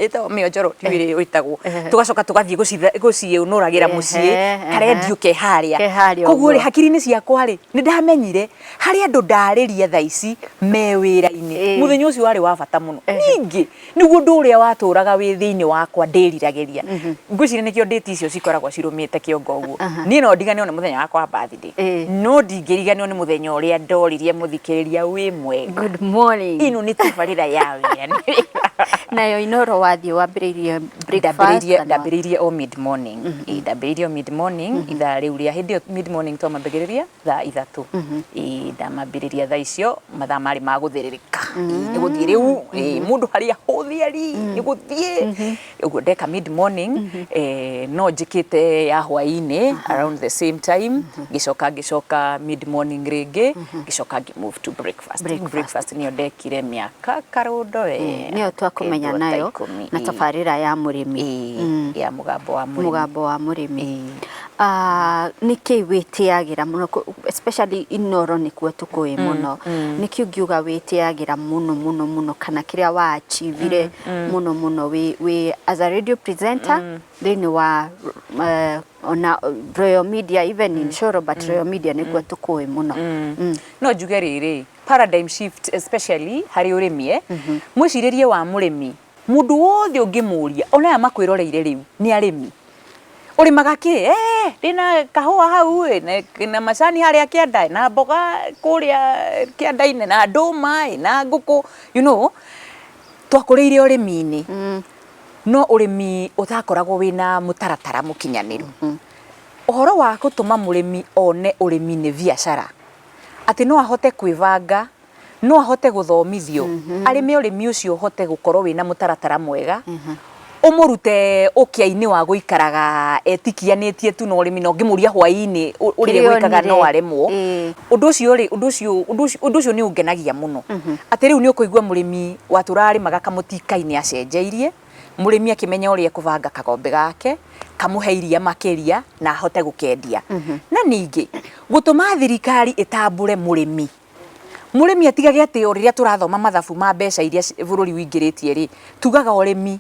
B: ĩtagwo mĩonjoro, ndiũĩ ĩtagwo, tũgacoka tũgathiĩ gũciũnũragĩra mũciĩ, karendio ke harĩa.
A: Ke harĩa
B: Koguo rĩ,
A: ũguo.
B: hakiri-inĩ ciakwa rĩ, nĩ ndamenyire harĩ andũ ndarĩria thaa ici me wĩra-inĩ. Mũthenya ũcio warĩ wa bata mũno. Ningĩ nĩguo ũndũ ũrĩa watũraga wĩ thĩinĩ wakwa ndĩriragĩria. Ngwĩciria nĩkĩo date icio cikoragwo cirũmĩte kĩongo ũguo. Niĩ no ndiganĩrwo nĩ mũthenya wakwa wa birthday, no ndingĩriganĩrwo nĩ mũthenya ũrĩa ndoririe mũthikĩrĩria wĩ mwega.
A: Good morning.
B: Ĩno nĩ tabarĩra ya wĩra nĩ wĩra.
A: Nayo Inoro wathiĩ wambĩrĩirie breakfast
B: Ndambĩrĩirie
A: kana?
B: Ndambĩrĩirie o mid morning. Ĩĩ, ndambĩrĩirie o mid morning ithaa rĩu rĩa hĩndĩ ĩyo mid morning twamambagĩrĩria thaa 3. Ĩĩ, ndamambĩrĩria thaa icio mathaa marĩ ma gũthĩrĩrĩka. Ĩĩ, nĩ gũthiĩ rĩu. Ĩĩ, mũndũ harĩa hũthĩari nĩ gũthiĩ ũguo. Ndeka mid morning, no njĩkĩte ya hwaĩ-inĩ around the same time, ngĩcoka mid morning rĩngĩ, ngĩcoka ngĩ move to breakfast.
A: Breakfast.
B: Breakfast nĩyo ndekire mĩaka karũndo we.
A: Nĩyo twakũmenya
B: kĩndũ ta
A: nayo
B: 10.
A: Na tabarĩra ya mũrĩmi.
B: Ĩĩ, ya mũgambo wa mũrĩmi.
A: Mũgambo wa mũrĩmi.
B: Ĩĩ.
A: Ah, nĩkĩ wĩtĩagĩra mũno, especially Inoro nĩkuo tũkũĩ mũno, nĩkĩ ũngiuga wĩtĩagĩra mũno mũno mũno, kana kĩrĩa wa achievire mũno mũno wĩ as a radio presenter thĩinĩ wa ona Royal Media, even in Coro, but Royal Media nĩkuo tũkũĩ mũno?
B: No njuge rĩrĩ, paradigm shift, especially harĩ ũrĩmi, mwĩcirĩrie wa mũrĩmi. Mũndũ wothe ũngĩmũria, ona aya makwĩroreire rĩu nĩ arĩmi, ũrĩmaga kĩ? Ndĩna kahũa hau ĩ, na macani harĩa kĩanda, na mboga kũrĩa kĩanda-inĩ, na ndũma ĩ, na ngũkũ. Twakũrĩire ũrĩmi-inĩ, no ũrĩmi ũtakoragwo wĩna mũtaratara mũkinyanĩru. Ũhoro wa gũtũma mũrĩmi one ũrĩmi nĩ biacara, atĩ no ahote kwĩbanga, no ahote gũthomithio arĩme ũrĩmi ũcio, ũhote gũkorwo wĩna mũtaratara mwega, ũmũrute ũkĩa-inĩ wa gũikaraga etikianĩtie tu na ũrĩmi, na ũngĩmũria hwaĩ-inĩ ũrĩa
A: Kĩrĩa
B: gwĩkaga no
A: onire.
B: aremwo. Ũndũ ũcio rĩ, ũndũ ũcio nĩ ũngenagia mũno, atĩ rĩu nĩ ũkũigua mũrĩmi watũraga arĩmaga kamũtika-inĩ acenjeirie, mũrĩmi akĩmenya ũrĩa ekũbanga kagombe gake kamũhe iria makĩria na ahote gũkendia. Na ningĩ gũtũma thirikari ĩtambũre mũrĩmi, mũrĩmi atigage atĩ o rĩrĩa tũrathoma mathabu ma mbeca iria bũrũri ũingĩrĩtie rĩ, tugaga ũrĩmi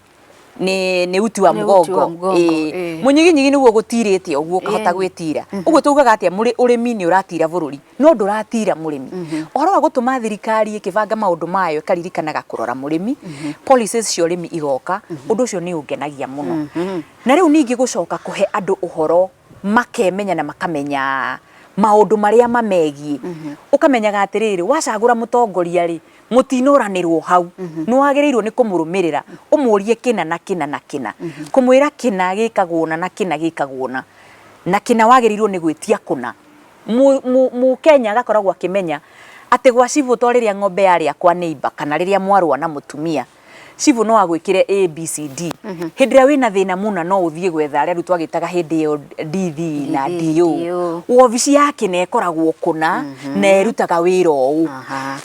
B: nĩ uti wa
A: Nĩ uti wa
B: mũgongo.
A: mũgongo,
B: Ĩĩ. Mũnyiginyigi nĩguo gũtirĩte ũguo ũkahota gwĩtira ũguo. Tugaga atĩa? Ũrĩmi nĩ ũratira bũrũri, no ndũratira mũrĩmi. Ũhoro wa gũtũma thirikari ĩkĩbanga maũndũ mayo ĩkaririkanaga kũrora mũrĩmi, policies cia ũrĩmi igoka, ũndũ ũcio nĩ ũngenagia mũno. Na rĩu ningĩ gũcoka kũhe andũ ũhoro, makemenya na makamenya maũndũ marĩa mamegiĩ. Ũkamenyaga atĩrĩrĩ, wacagũra mũtongoria rĩ, mũtinoranĩrwo hau, nĩ wagĩrĩirwo nĩ kũmũrũmĩrĩra, ũmũrie kĩna na kĩna na kĩna, kũmwĩra kĩna gĩkagwo na kĩna gĩkagwo na kĩna, wagĩrĩirwo nĩ gwĩtia kũna. Mũkenya agakoragwo akĩmenya atĩ gwa cibũ, to rĩrĩa ng'ombe yarĩa kwa neighbor kana rĩrĩa mwarũa na mũtumia, cibũ no agwĩkĩre A B C D. Hĩndĩ ĩrĩa wĩna thĩna mũna, no ũthiĩ gwetha arĩa rĩu twagĩtaga hĩndĩ ĩyo DD na
A: DD,
B: DO.
A: DO.
B: Wobici ya kĩna ĩkoragwo kũna na ĩrutaga wĩra ũũ.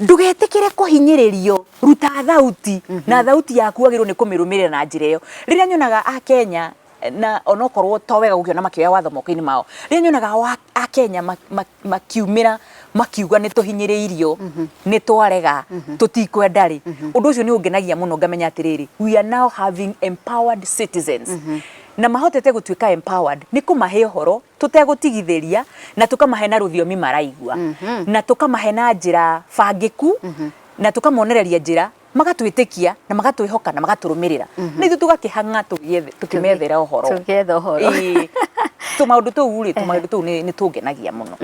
B: Ndũgetĩkĩre kũhinyĩrĩrio, ruta thauti, na thauti yaku wagĩrĩirwo nĩ kũmĩrũmĩrĩra na njĩra ĩyo. Rĩrĩa nyonaga akenya, na onokorwo to wega gũkĩona makĩoya watho moko-inĩ mao, rĩrĩa nyonaga akenya makiumĩra makiuga nĩ tũhinyĩrĩirio, nĩ twarega, tũtikwenda rĩ, ũndũ ũcio nĩ ũngenagia mũno, ngamenya atĩrĩrĩ, we are now having empowered citizens, na mahotete gũtuĩka empowered nĩ kũmahe ũhoro tũtegũtigithĩria, na tũkamahe na rũthiomi maraigua, na tũkamahe na njĩra bangĩku, na tũkamonereria njĩra, magatwĩtĩkia na magatwĩhoka na magatũrũmĩrĩra, na ithuĩ tũgakĩhang'a tũkĩmethera ũhoro.
A: Tũgĩetha ũhoro.
B: Ĩĩ. Tũmaũndũ tũu rĩ, tũmaũndũ tũu nĩ tũngenagia mũno.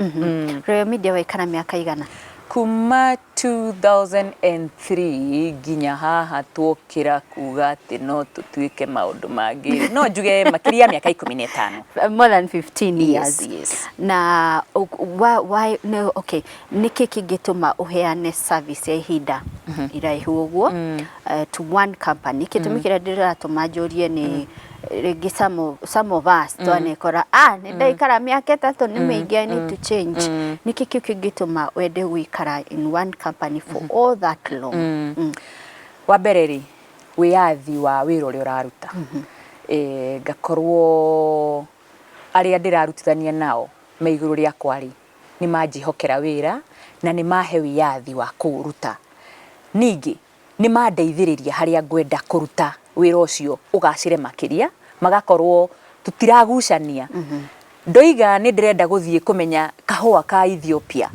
A: Royal Media waikara mĩaka igana?
B: Kuma 2003 nginya haha tuokĩra kuga atĩ no tũtuĩke maũndũ mangĩ, no njuge makĩria ya mĩaka 15.
A: More than 15 years.
B: Yes.
A: Na why, no, okay, nĩkĩ kĩngĩtũma ũheane service ya ihinda iraihu ũguo to one company? Gĩtũmi kĩrĩa ndĩratũma njũrie nĩ rĩngĩ some of us twanekora, ah, nĩ ndaikara mĩaka 3, nĩ mĩingĩ, I need to change. Nĩkĩ kĩu kĩngĩtũma wende gũikara in one company for all that long?
B: Wa mbere rĩ, wĩyathi wa wĩra ũrĩa ũraruta. Ngakorwo arĩa ndĩrarutithania nao me igũrũ rĩakwa rĩ, nĩ manjĩhokera wĩra na nĩ mahe wĩyathi wa kũũruta. Ningĩ nĩ mandeithĩrĩria harĩa ngwenda kũruta wĩra ũcio ũgacĩre makĩria, magakorwo tũtiragucania. Ndoiga nĩ ndĩrenda gũthiĩ kũmenya kahũa ka Ethiopia,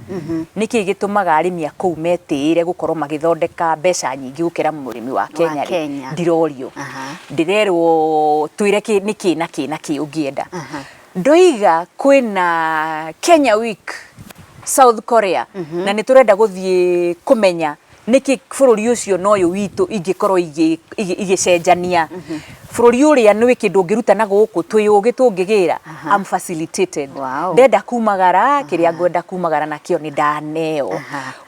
B: nĩkĩ gĩtũmaga arĩmi a kũu metĩĩre gũkorwo magĩthondeka mbeca nyingĩ gũkĩra mũrĩmi wa Kenya rĩ,
A: Kenya.
B: Ndirorio, ndĩrerwo twĩre nĩ kĩ na kĩ na kĩ ũngĩenda. Ndoiga kwĩna Kenya Week South Korea, na nĩ tũrenda gũthiĩ kũmenya nĩkĩ bũrũri ũcio na ũyũ witũ ingĩkorwo igĩcenjania. Bũrũri ũrĩa nĩ kĩndũ ũngĩruta na gũkũ twĩ ũgĩ tũngĩgĩra. I'm facilitated. Ndenda kumagara kĩrĩa ngwenda kumagara nakĩo nĩ ndaneo.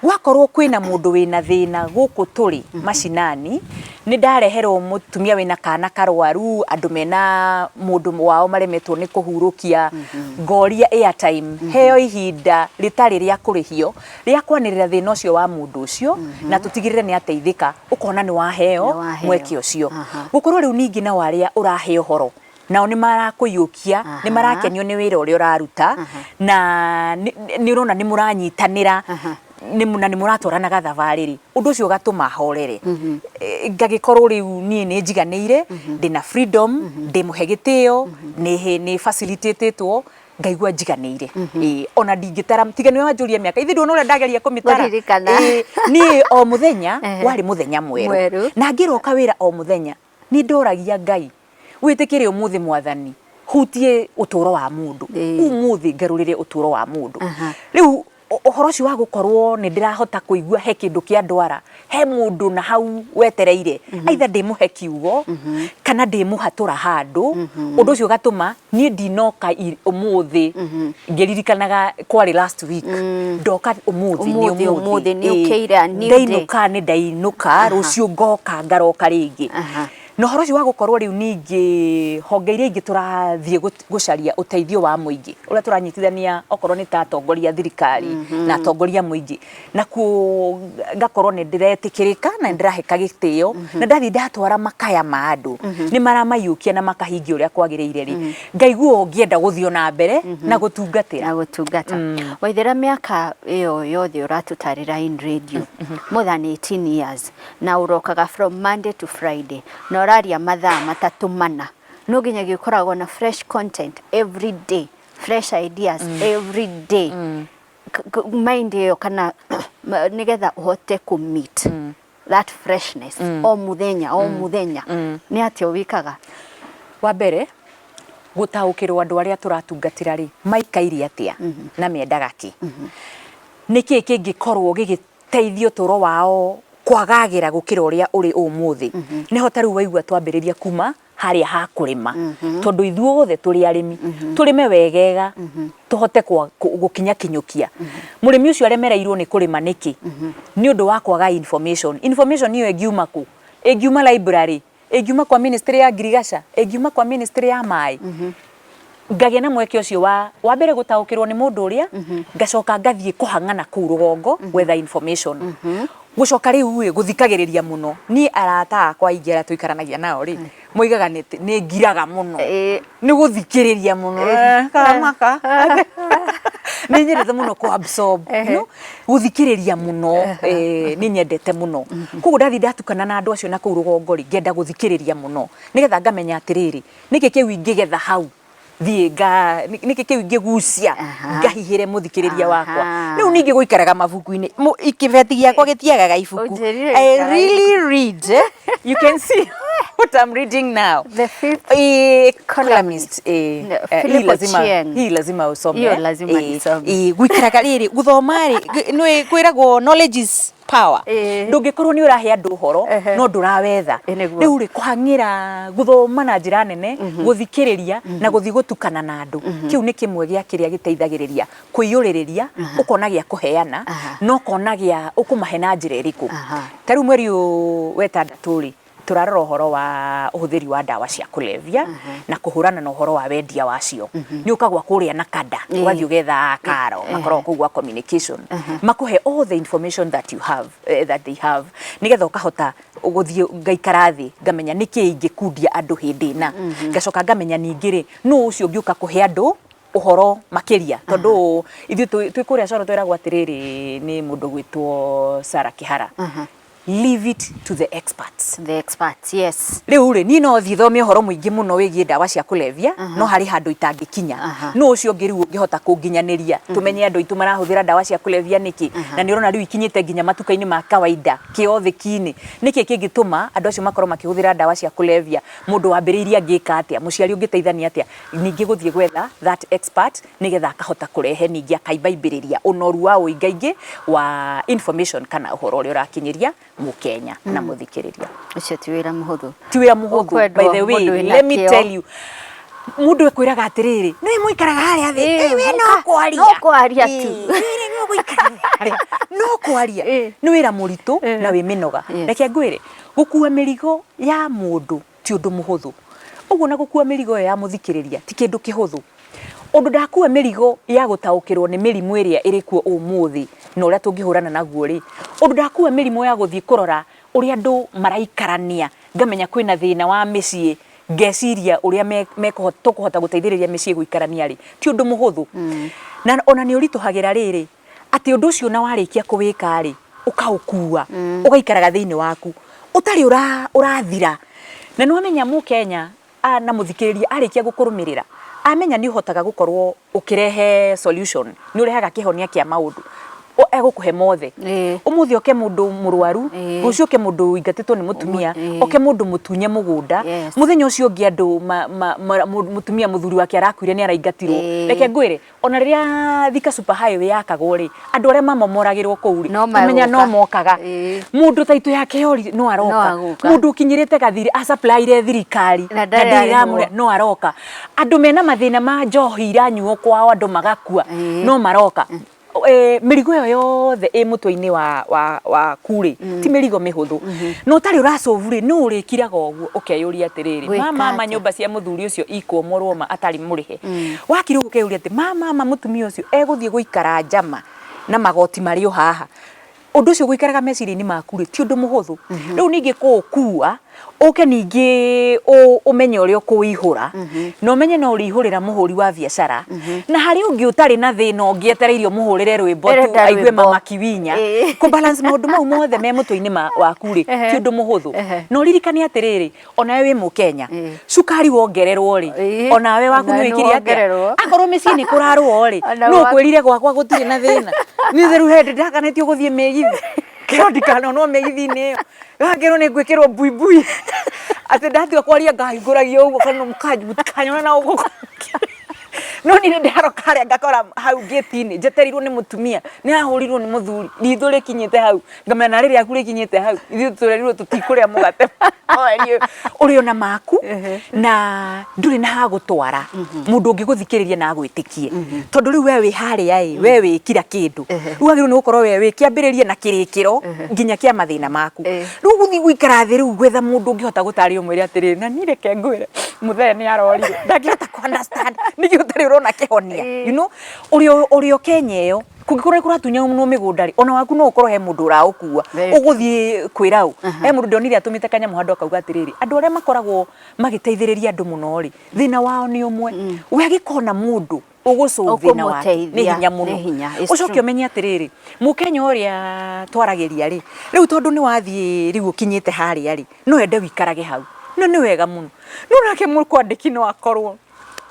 B: Gwakorwo kwĩna mũndũ wĩna thĩna gũkũ tũrĩ macinani, nĩ ndareherwo mũtumia wĩna kana karwaru, andũ mena mũndũ wao maremetwo nĩ kũhurũkia, ngoria airtime, heo ihinda rĩtarĩ rĩa kũrĩhio rĩa kwanĩrĩra thĩna ũcio wa mũndũ ũcio na tũtigĩrĩre nĩ ateithĩka, ũkona nĩ waheo
A: Nĩ waheo.
B: Mweke ũcio. Gũkorwo rĩu ningĩ nao arĩa ũrahe ũhoro nao nĩ marakũiyũkia, nĩ marakenio nĩ wĩra ũrĩa ũraruta, na nĩ ũrona nĩ mũranyitanĩra na nĩ mũratwarana gathabarĩ rĩ, ũndũ ũcio ũgatũma horere. Ngagĩkorwo rĩu niĩ nĩ njiganĩire, ndĩna freedom, ndĩmũhe gĩtĩo, nĩ facilitatĩtwo, ngaigua njiganĩire. Ĩĩ, ona ndingĩtara, tiga nĩwe wanjũria mĩaka, ithe nduona ũrĩa ndageria kũmĩtara.
A: Kũririkana.
B: Ĩĩ, niĩ o mũthenya warĩ mũthenya mwerũ.
A: Mwerũ.
B: Na ngĩroka wĩra o mũthenya nĩ ndoragia Ngai, wĩtĩkĩre ũmũthĩ Mwathani hutie ũtũro wa mũndũ, ũmũthĩ ngarũrĩre ũtũro wa mũndũ. Rĩu ũhoro ũcio wa gũkorwo nĩ ndĩrahota kũigua he kĩndũ kĩa ndwara, he mũndũ na hau wetereire, either ndĩmũhe kiugo kana ndĩmũhatũra handũ, ũndũ ũcio ũgatũma niĩ ndinoka ũmũthĩ ngĩririkanaga kwarĩ last week, ndoka ũmũthĩ nĩ
A: Ũmũthĩ,
B: ũmũthĩ.
A: Ũmũthĩ nĩ ũkĩire a new day.
B: Ndainũka nĩ ndainũka, rũciũ ngoka ngaroka rĩngĩ. Na ũhoro ũcio wa gũkorwo rĩu ningĩ honge iria ingĩ tũrathiĩ gũcaria ũteithio wa mũingĩ, ũrĩa tũranyitithania okorwo nĩ ta atongoria a thirikari na atongoria a mũingĩ, nakuo ngakorwo nĩ ndĩretĩkĩrĩka na nĩ ndĩraheka gĩtĩo, na ndathiĩ ndatwara makaya ma andũ nĩ maramaiyũkia na makahingia ũrĩa kwagĩrĩire rĩ, ngaigua o ngĩenda gũthiĩ ona mbere na gũtungatĩra.
A: Na gũtungata. Waithera, mĩaka ĩyo yothe ũratũtarĩra in radio, more than 18 years, na ũrokaga from Monday to Friday na ũraria mathaa matatũ mana, no nginyagia ũkoragwo na fresh content every day, fresh ideas every day. Mind ĩyo kana nĩgetha ũhote kũ meet that freshness o mũthenya o mũthenya, nĩ atĩa wĩkaga?
B: Wa mbere, gũtaũkĩrwo andũ arĩa tũratungatĩra rĩ, maikaire atĩa na mendaga kĩ, nĩkĩ kĩngĩkorwo gĩgĩteithia ũtũro wao kwagagĩra gũkĩra ũrĩa ũrĩ ũmũthĩ. Nĩho ta rĩu waigua twambĩrĩria kuma harĩa ha kũrĩma, tondũ ithuothe tũrĩ arĩmi, tũrĩme wegega tũhote gũkinya kinyũkia. Mũrĩmi ũcio aremereirwo nĩ kũrĩma nĩkĩ? Nĩ ũndũ wa kwaga information. Information ĩyo ĩngiuma kũ? Ĩngiuma library, ĩngiuma kwa ministry ya ngirigaca, ĩngiuma kwa ministry ya maĩ. Ngagĩa na mweke ũcio wa mbere gũtaũkĩrwo nĩ mũndũ ũrĩa, ngacoka ngathiĩ kũhang'ana kũu rũgongo gwetha information. Gũcoka rĩu ĩ gũthikagĩrĩria mũno. Niĩ arata akwa aingĩ arĩa tũikaranagia nao rĩ, moigaga nĩ ngiraga mũno, nĩ gũthikĩrĩria mũno. Karamaka nĩ nyendete mũno kũ absorb no gũthikĩrĩria mũno, nĩ nyendete mũno. Koguo ndathiĩ ndatukana na andũ acio na kũu rũgongo rĩ, ngenda gũthikĩrĩria mũno nĩgetha ngamenya atĩrĩrĩ, nĩkĩ kĩu ingĩgetha hau thiĩ nga nĩkĩ kĩu ingĩgucia ngahihĩre mũthikĩrĩria wakwa. Rĩu ningĩ gũikaraga mabuku-inĩ, kĩbeti gĩakwa gĩtiagaga ibuku.
A: Ũnjĩrire
B: I
A: gĩikaraga.
B: really read, eh? You can see what I'm reading now.
A: The Fifth
B: Columnist.
A: No, Philip
B: Hii lazima,
A: Ochieng.
B: hii lazima usome.
A: Hiyo lazima nisome.
B: Gũikaraga rĩrĩ gũthoma rĩ, nĩ kwĩragwo knowledge is power. Ndũngĩkorwo nĩ ũrahe andũ ũhoro no ndũrawetha.
A: Nĩguo.
B: Rĩu rĩ, kũhang'ĩra gũthoma na njĩra nene, gũthikĩrĩria na gũthiĩ gũtukana na andũ, kĩu nĩ kĩmwe gĩa kĩrĩa gĩteithagĩrĩria kũiyũrĩrĩria, ũkona gĩa kũheana na ũkona gĩa ũkũmahe na njĩra ĩrĩkũ. Ta rĩu mweri ũyũ wetandatũ rĩ, tũrarora ũhoro wa ũhũthĩri wa ndawa cia kũrebia na kũhũrana na ũhoro wa wendia wacio. Nĩ ũkagwa kũrĩa na kada, ũgathiĩ ũgetha karo makoragwo kũu gwa communication, makũhe all the information that you have, that they have, nĩgetha ũkahota gũthiĩ. Ngaikara thĩ ngamenya nĩkĩ ingĩkundia andũ hĩndĩ ĩna, ngacoka ngamenya ningĩ rĩ, nũ ũcio ũngĩũka kũhe andũ ũhoro makĩria, tondũ ithuĩ twĩ kũrĩa Coro twĩragwo atĩrĩrĩ nĩ mũndũ gwĩtwo Sarah Kĩhara, "Leave it to the experts."
A: The experts, yes.
B: Rĩu rĩ, niĩ no thiĩ thome ũhoro mũingĩ mũno wĩgiĩ ndawa cia kũrebia, no harĩ handũ itangĩkinya. Nũ ũcio ũngĩ rĩu ũngĩhota kũnginyanĩria tũmenye andũ aitũ marahũthĩra ndawa cia kũrebia nĩkĩ, na nĩ ũrona rĩu ikinyĩte nginya matuka-inĩ ma kawaida kĩothĩki-inĩ? Nĩkĩ kĩngĩtũma andũ acio makorwo makĩhũthĩra ndawa cia kũrebia? Mũndũ wambĩrĩirie angĩka atĩa? Mũciari ũngĩteithania atĩa? Ningĩ gũthiĩ gwetha that expert nĩgetha akahota kũrehe, ningĩ akaimbaimbĩrĩria ũnoru wa ũingaingĩ wa information kana ũhoro ũrĩa ũrakinyĩria Mũkenya na mũthikĩrĩria.
A: Ũcio ti wĩra mũhũthũ.
B: Ti wĩra mũhũthũ.
A: Ũkwendwo
B: By the way,
A: mũndũ wĩna
B: let me
A: kĩo.
B: tell you, mũndũ ekwĩraga atĩrĩrĩ, nĩ mũikaraga harĩa thĩ,
A: Ĩĩ,
B: we no kwaria,
A: no kwaria tu.
B: Ĩĩ, no gũikara harĩa, no kwaria. Nĩ wĩra mũritũ na wĩ mĩnoga. Reke ngwĩre, gũkua mĩrigo ya mũndũ ti ũndũ mũhũthũ. Ũguo na gũkua mĩrigo ĩyo ya mũthikĩrĩria ti kĩndũ kĩhũthũ. Ũndũ ndakua mĩrigo ya gũtaũkĩrwo nĩ mĩrimũ ĩrĩa ĩrĩ kuo ũmũthĩ na ũrĩa tũngĩhũrana naguo rĩ, ũndũ ndakua mĩrimũ ya gũthiĩ kũrora ũrĩa andũ maraikarania, ngamenya kwĩna thĩna wa mĩciĩ, ngeciria ũrĩa tũkũhota gũteithĩrĩria mĩciĩ gũikarania rĩ, ti ũndũ mũhũthũ. Na ona nĩ ũritũhagĩra rĩrĩ, atĩ ũndũ ũcio ona warĩkia kũwĩka rĩ, ũkaũkua, ũgaikaraga thĩinĩ waku, ũtarĩ ũrathira. Na nĩ wamenya mũkenya na mũthikĩrĩria arĩkia gũkũrũmĩrĩra, amenya nĩ ũhotaga gũkorwo ũkĩrehe solution, nĩ ũrehaga kĩhonia kĩa maũndũ, egũkũhe mothe. Ũmũthĩ oke mũndũ mũrwaru, rũciũ oke mũndũ ũingatĩtwo nĩ mũtumia, oke mũndũ mũtunye mũgũnda, mũthenya ũcio ũngĩ andũ mũtumia mũthuri wake arakuire nĩ araingatirwo. Reke ngwĩre, ona rĩrĩa Thika Super Highway yakagwo rĩ, andũ arĩa mamomoragĩrwo kũu rĩ,
A: No
B: ũmenya no
A: magũka.
B: mokaga. Mũndũ taitũ yake yori no aroka.
A: No agũka.
B: Mũndũ ũkinyĩrĩte gathirĩ a-supply-ire thirikari
A: Na ndarĩ
B: na ndĩrĩ
A: arĩhwo.
B: ĩramũrĩa no aroka. Andũ mena mathĩna ma njohi iranyuo kwao andũ magakua no maroka. Mĩrigo ĩyo yothe ĩ mũtwe-inĩ waku rĩ, ti mĩrigo mĩhũthũ. Na ũtarĩ ũra solve rĩ, nũ ũrĩkiraga ũguo ũkeyũria atĩrĩrĩ,
A: Gwĩka
B: ma mama
A: atĩa?
B: Nyũmba cia mũthuri ũcio ikwomorwo ma atarĩ mũrĩhe. Wakira ũguo ũkeyũria atĩ ma mama mũtumia ũcio egũthiĩ gũikara njama na magoti marĩ o haha. Ũndũ ũcio gũikaraga meciria-inĩ maku rĩ, ti ũndũ mũhũthũ. Rĩu ningĩ kũũkua, ũke ningĩ ũmenye ũrĩa ũkũũihũra, na ũmenye no ũrĩihũrĩra mũhũri wa biacara, na harĩ ũngĩ ũtarĩ na thĩna ũngĩ etereire ũmũhũrĩre rwĩmbo tu
A: Arenda
B: aigue
A: rwĩmbo.
B: mama kiwinya. Kũ balance maũndũ mau mothe me mũtwe-inĩ waku rĩ, ti ũndũ mũhũthũ. Na ũririkane atĩrĩrĩ, onawe wĩ Mũkenya, cukari wongererwo rĩ, onawe waku
A: Onawe
B: nĩ wĩkire atĩa?
A: nĩwongererwo.
B: Akorwo mĩciĩ nĩ kũrarũo rĩ,
A: Ona
B: nũ
A: gwaku.
B: ũkwĩrire gwakwa gũtirĩ na thĩna? Niĩ rĩu he hĩndĩ ndakanĩtio gũthiĩ mĩgithi, ngerwo ndikanonwo mĩgithi-inĩ ĩyo, ngakerwo nĩ ngwĩkĩrwo buibui, atĩ ndatua kwaria ngahingũragia ũguo kanua mũtikanyone na gũkũ. No niĩ nĩ ndaroka harĩa ngakora hau ngĩti-inĩ njetereirwo nĩ mũtumia, nĩ ahũrirwo nĩ mũthuri, ritho rĩkinyĩte hau, ngamenya narĩ rĩaku rĩkinyĩte hau, ithuĩ tũrerirwo tũtikũrĩa mũgate mweri ũyũ. Ũrĩ ona maku na ndũrĩ na ha gũtwara mũndũ ũngĩgũthikĩrĩria na agwĩtĩkie, tondũ rĩu we wĩ harĩa ĩ, we wĩ kira kĩndũ, rĩu wagĩrĩirwo nĩ gũkorwo we wĩ kĩambĩrĩria na kĩrĩkĩro nginya kĩa mathĩna maku. Rĩu gũthiĩ gũikara thĩ rĩu gwetha mũndũ ũngĩhota gũtarĩria ũmwĩre atĩrĩrĩ, na niĩ reke ngwĩre mũthee nĩ arorire, ndangĩhota kũ understand nĩkĩ ũtarĩ ũrona kĩhonia, you know, ũrĩ o Kenya ĩyo, kũngĩkorwo nĩ kũratunyanwo mĩgũnda rĩ, ona waku no ũkorwo he mũndũ ũraũkua, ũgũthiĩ kwĩra ũ? He mũndũ ndonire atũmĩte kanyamũ handũ akauga atĩrĩrĩ, andũ arĩa makoragwo magĩteithĩrĩria andũ mũno rĩ, thĩna wao nĩ ũmwe, we angĩkona mũndũ ũgũ solve thĩna wake nĩ
A: Ũkũmũteithia,
B: hinya mũno.
A: nĩ hinya, it's
B: Ũcoke
A: true.
B: ũmenye atĩrĩrĩ, mũkenya ũrĩa twaragĩria rĩ, rĩu tondũ nĩ wathiĩ rĩu ũkinyĩte harĩa rĩ, no ende ũikarage hau, na nĩ wega mũno. No nake mũkwandĩki no akorwo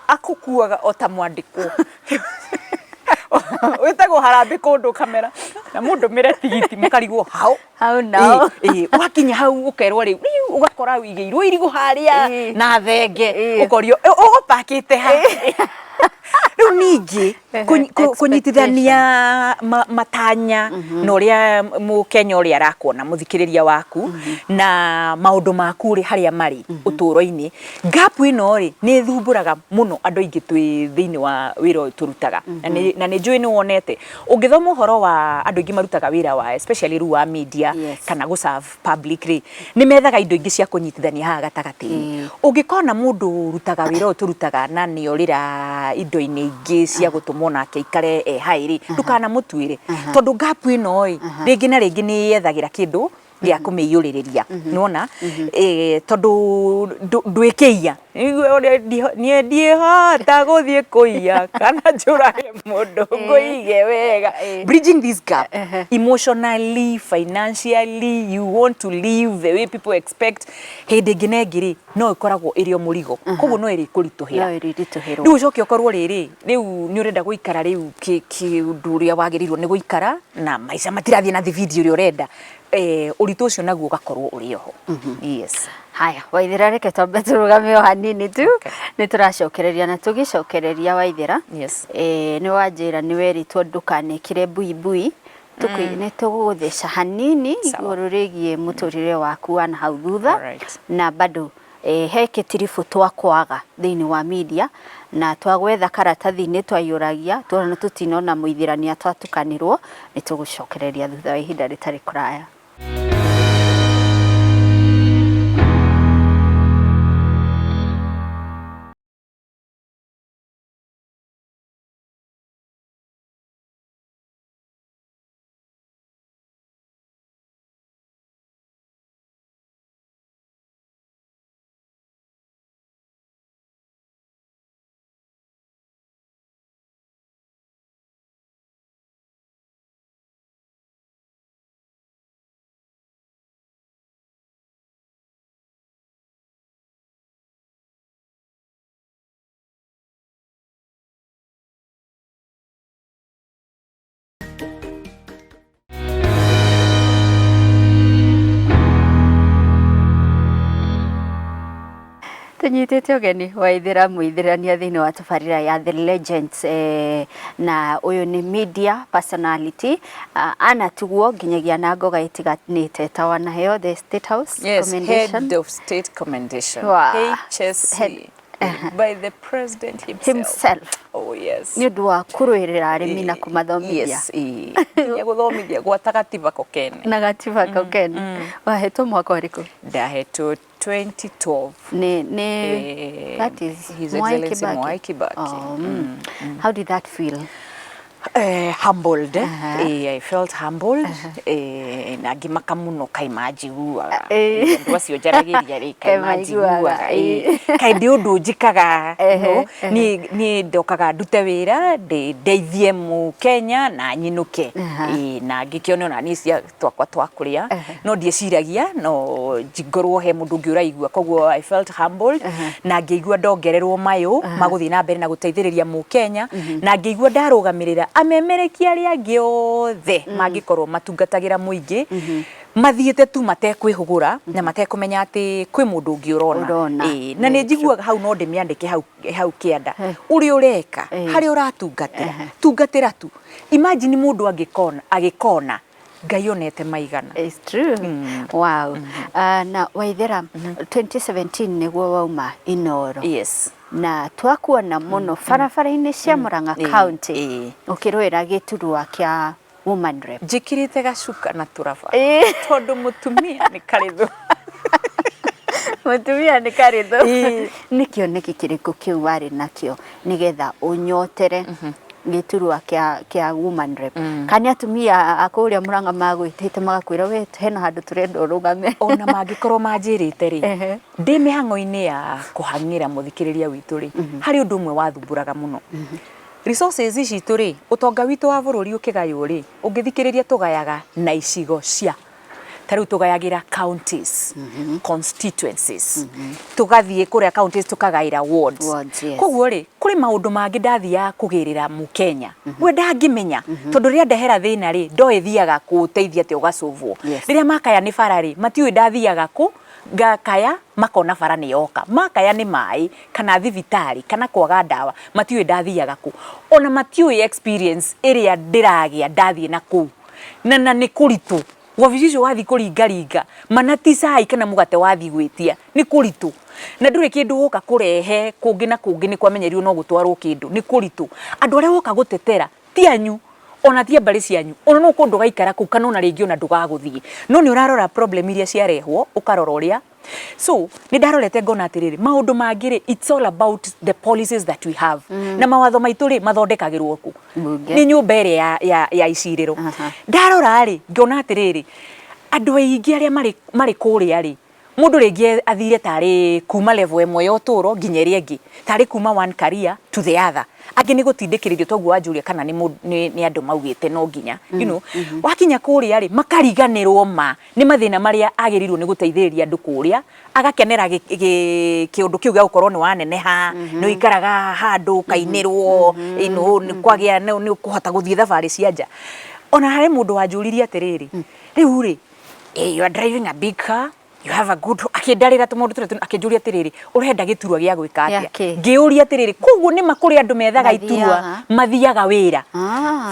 B: akũkuaga o ta mwandĩkwo. Wĩtagwo harambĩ kũndũ kamera na mũndũmĩre tigiti mũkarigwo hau.
A: Hau nao.
B: Ĩĩ, wakinya hau ũkerwo rĩu, rĩu ũgakora wĩigĩirwo irigũ harĩa na thenge, ũkorio ũgũpakĩte ha. Rĩu ningĩ kũnyitithania matanya na ũrĩa mũkenya ũrĩa arakuona mũthikĩrĩria waku na maũndũ maku rĩ harĩa marĩ ũtũũro-inĩ, gap ĩno rĩ nĩ ĩthumbũraga mũno andũ aingĩ twĩ thĩinĩ wa wĩra ũyũ tũrutaga. Na nĩ njũĩ nĩ wonete ũngĩthoma ũhoro wa andũ aingĩ marutaga wĩra wa especially rĩu wa media kana gũ serve public rĩ, nĩ methaga indo ingĩ cia kũnyitithania haha gatagatĩ-inĩ. Ũngĩkona mũndũ ũrutaga wĩra ũyũ tũrutaga na nĩ orĩra indo-inĩ ingĩ cia gũtũma onake aikare e high rĩ, ndũkanamũtuĩre, tondũ gap ĩno ĩ, rĩngĩ na rĩngĩ nĩ yethagĩra kĩndũ gĩa kũmĩiyũrĩrĩria, nĩwona? Tondũ ndwĩkĩiya, niĩ ndiĩhota gũthiĩ kũiya kana njũrage mũndũ ngũige wega. Bridging this gap emotionally, financially, you want to live the way people expect, hĩndĩ ĩngĩ na ĩngĩ rĩ, no ĩkoragwo ĩrĩ o mũrigo, koguo no ĩrĩkũritũhĩra.
A: No ĩrĩritũhĩrwo.
B: Rĩu ũcoke ũkorwo rĩrĩ, rĩu nĩ ũrenda gũikara rĩu kĩũndũ ũrĩa wagĩrĩirwo nĩ gũikara na maica matirathiĩ na thibindi ũrĩa ũrenda, ũritũ ũcio naguo ũgakorwo ũrĩ oho. Yes.
A: Haya, Waithera reke twambe tũrũgame o hanini tu. Nĩ tũracokereria na tũgĩcokereria Waithera. Nĩ wanjĩra nĩ werĩtwo ndũkanekĩre buibui. Nĩ tũgũgũtheca hanini
B: Sawa.
A: igũrũ rĩgiĩ mũtũrĩre waku wa na hau thutha.
B: Alright.
A: Na bado he kĩtiribũ twakwaga thĩinĩ wa media na twagwetha karatathi-inĩ twaiyũragia tuona tũtinona mũithĩrania twatukanĩrwo. Nĩ tũgũcokereria thutha wa ihinda rĩtarĩ kũraya. Tũnyitĩte ũgeni Waithĩra Mũithĩrania thĩinĩ wa tabarĩra ya The Legends, na ũyũ nĩ media personality, anatugwo nginyagia na ngoga ĩtiganĩte ta wanaheo the State House
B: Yes,
A: commendation.
B: Head of State Commendation.
A: Wow.
B: HSC.
A: Head.
B: By the president himself.
A: Himself.
B: Oh yes.
A: Nĩ ũndũ wa kũrũĩrĩra arĩmi na kũmathomithia.
B: Yes, ĩĩ. Nginya gũthomithia gwata gatiba ko kene.
A: Na gatiba kau kene. Wahetwo mwaka ũrĩkũ?
B: Ndahetwo 2012.
A: Nĩ that is
B: His
A: Mwai
B: Excellency
A: Kibaki.
B: Mwai Kibaki.
A: Oh, mm. How did that feel?
B: Humbled. I felt humbled. Na ngĩmaka mũno kaĩ manjiguaga. Andũ acio njaragĩria rĩ, kaĩ
A: Kaĩ
B: manjiguaga.
A: manjiguaga.
B: Kaĩ ndĩ ũndũ njĩkaga, no? Niĩ ndokaga ndute wĩra, ndeithie mũkenya na nyinũke. Na ngĩkĩone ona niĩ cia twakwa twa kũrĩa. No ndieciragia, no ngorwo he mũndũ ũngĩ ũraigua. Koguo I felt humbled. Na ngĩigua ndongererwo mayũ ma gũthiĩ na mbere na gũteithĩrĩria mũkenya. Na ngĩigua ndarũgamĩrĩra amemerekia arĩa angĩ othe mangĩkorwo matungatagĩra mũingĩ, mathiĩte tu matekwĩhũgũra na matekũmenya atĩ kwĩ mũndũ ũngĩ ũrona.
A: Ũrona.
B: Ĩĩ, na nĩ njiguaga hau no ndĩmĩandĩke hau, hau kĩanda. Ũrĩa ũreka, harĩa ũratungatĩra, tungatĩra tu. Imagine mũndũ agĩkona, Ngai onete maigana.
A: It's true. Wow. Na Waithera, 2017 nĩguo wauma Inooro.
B: Yes.
A: Na twakuona mũno barabara-inĩ cia Murang'a County ũkĩrũĩra gĩturwa kĩa woman rep.
B: Njĩkĩrĩte gacuka na tũraba. Tondũ mũtumia nĩ karĩ thũ.
A: Mũtumia nĩ karĩ thũ. Nĩ kĩoneki kĩrĩkũ kĩu warĩ nakĩo nĩgetha ũnyotere gĩturwa kĩa woman rep? Kana nĩ atumia a kũrĩa Murang'a magwĩtĩte magakwĩra we hena handũ tũrenda ũrũgame?
B: Ona mangĩkorwo manjĩrĩte rĩ, ndĩ mĩhang'o-inĩ ya kũhang'ĩra mũthikĩrĩria witũ rĩ, harĩ ũndũ ũmwe wathumbũraga mũno. Resources citũ rĩ, ũtonga witũ wa bũrũri ũkĩgaywo rĩ, ũngĩthikĩrĩria tũgayaga na icigo cia ta rĩu tũgayagĩra counties, constituencies, tũgathiĩ kũrĩa counties tũkagaĩra wards.
A: Wards, yes.
B: Koguo rĩ, kũrĩ maũndũ mangĩ ndathiaga kũgĩrĩra mũkenya we ndangĩmenya, tondũ rĩrĩa ndehera thĩna rĩ, ndoĩ thiaga kũũteithia atĩa ũgacũvwo. Rĩrĩa makaya nĩ bara rĩ, matiũĩ ndathiaga kũ, ngakaya makona bara nĩ yoka, makaya nĩ maĩ kana thibitarĩ kana kwaga ndawa, matiũĩ ndathiaga kũ, ona matiũĩ experience ĩrĩa ndĩragĩa ndathiĩ na kũu, na nĩ kũritũ. Wabici icio wathiĩ kũringaringa, mana ti cai kana mũgate wathiĩ gwĩtia, nĩ kũritũ. Na ndũrĩ kĩndũ woka kũrehe kũngĩ na kũngĩ nĩ kwamenyerirwo no gũtwarwo kĩndũ, nĩ kũritũ. Andũ arĩa woka gũtetera ti anyu, ona ti a mbarĩ cianyu, ona no ũkorwo ndũgaikara kũu kana ona rĩngĩ ona ndũgagũthiĩ. No nĩ ũrarora problem iria ciarehwo, ũkarora ũrĩa. So, nĩ ndarorete ngona atĩrĩrĩ, maũndũ mangĩ rĩ, it's all about the policies that we have. Na mawatho maitũ rĩ, mathondekagĩrwo kũ?
A: Mbunge.
B: Nĩ nyũmba ĩrĩa ya icirĩro. Ndarora rĩ, ngona atĩrĩrĩ, andũ aingĩ arĩa marĩ kũrĩa rĩ, mũndũ rĩngĩ athire tarĩ kuma level ĩmwe ya ũtũũro nginya ĩrĩa ĩngĩ, tarĩ kuma one career to the other. Angĩ nĩ gũtindĩkĩrĩrio toguo wanjũria kana nĩ andũ maugĩte no nginya, you know, wakinya kũrĩa rĩ, makariganĩrwo ma nĩ mathĩna marĩa agĩrĩirwo nĩ gũteithĩrĩria andũ kũrĩa, agakenera kĩũndũ kĩu gĩa gũkorwo nĩ waneneha, nĩ ũikaraga handũ ũkainĩrwo, you know, nĩ kwagĩa, nĩ ũkũhota gũthiĩ thabarĩ cia nja. Ona harĩ mũndũ wanjũririe atĩrĩrĩ, rĩu rĩ, you are driving a big car, you have a good, akĩndarĩra tũmaũndũ tũrĩa akĩnjũria atĩrĩrĩ, ũrenda gĩturwa gĩa gwĩka atĩa?
A: Gĩa kĩ?
B: Ngĩũria atĩrĩrĩ, koguo nĩ ma kũrĩ andũ methaga iturwa,
A: Mathiaga.
B: mathiaga wĩra.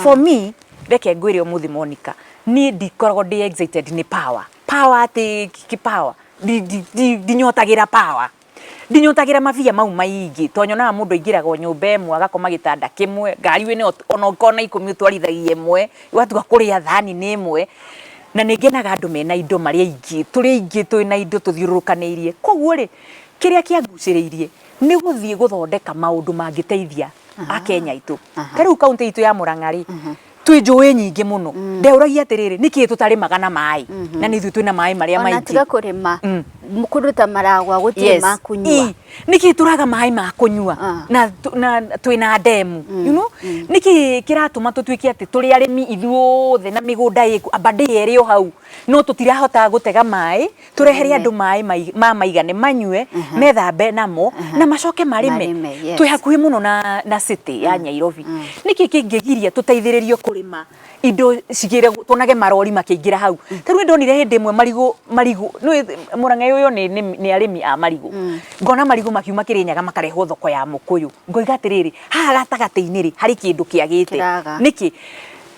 B: For me, Reke ngwĩre ũmũthĩ Monica, niĩ ndikoragwo ndĩ excited nĩ power. Power atĩ kĩ power? Ndinyotagĩra power. Ndinyotagĩra mabia mau maingĩ tondũ nyonaga mũndũ aingĩraga o nyũmba ĩmwe agakoma gĩtanda kĩmwe, ngari wĩnayo ona ũngĩkorwo na ikũmi ũtwarithagia ĩmwe, watua kũrĩa thani nĩ ĩmwe. Na nĩ ngenaga andũ mena indo marĩ aingĩ, tũrĩ aingĩ twĩna indo tũthiũrũrũkanĩirie. Koguo rĩ, kĩrĩa kĩangucĩrĩirie nĩ gũthiĩ gũthondeka maũndũ mangĩteithia Akenya aitũ. Ta rĩu kaũntĩ itũ ya Mũrang'a rĩ, twĩ njũĩ nyingĩ mũno. Ndeũragia atĩrĩrĩ, nĩkĩĩ tũtarĩmaga na maĩ? Na nĩ ithuĩ twĩna maĩ marĩa
A: Ona
B: maingĩ.
A: tiga kũrĩma, kũndũ ta Maragwa gũtirĩ ma kũnyua.
B: Nĩkĩĩ tũraga maĩ ma kũnyua na na twĩna ndemu? You know? Nĩkĩĩ kĩratũma tũtuĩke atĩ tũrĩ arĩmi ithuothe na mĩgũnda ĩkuo, Aberdare ĩrĩ o hau, no tũtirahota gũtega maĩ tũrehere andũ maĩ ma maigane manyue methambe namo na macoke marĩme.
A: Marĩme, yes.
B: Twĩ hakuhĩ mũno na city ya Nyairobi. Nĩkĩ kĩngĩgiria tũteithĩrĩrio kũrĩma indo cigĩre tuonage marori makĩingĩra hau? Ta rĩu nĩndonire hĩndĩ ĩmwe marigũ, marigũ, nĩũĩ Mũrang'a ũyũ nĩ arĩmi a marigũ. Ngona marigũ makiuma Kĩrĩnyaga makarehwo thoko ya Mũkũyũ. Ngoiga atĩrĩrĩ, haha gatagatĩ-inĩ rĩ, harĩ kĩndũ kĩagĩte.
A: Kĩraga.
B: Nĩkĩ?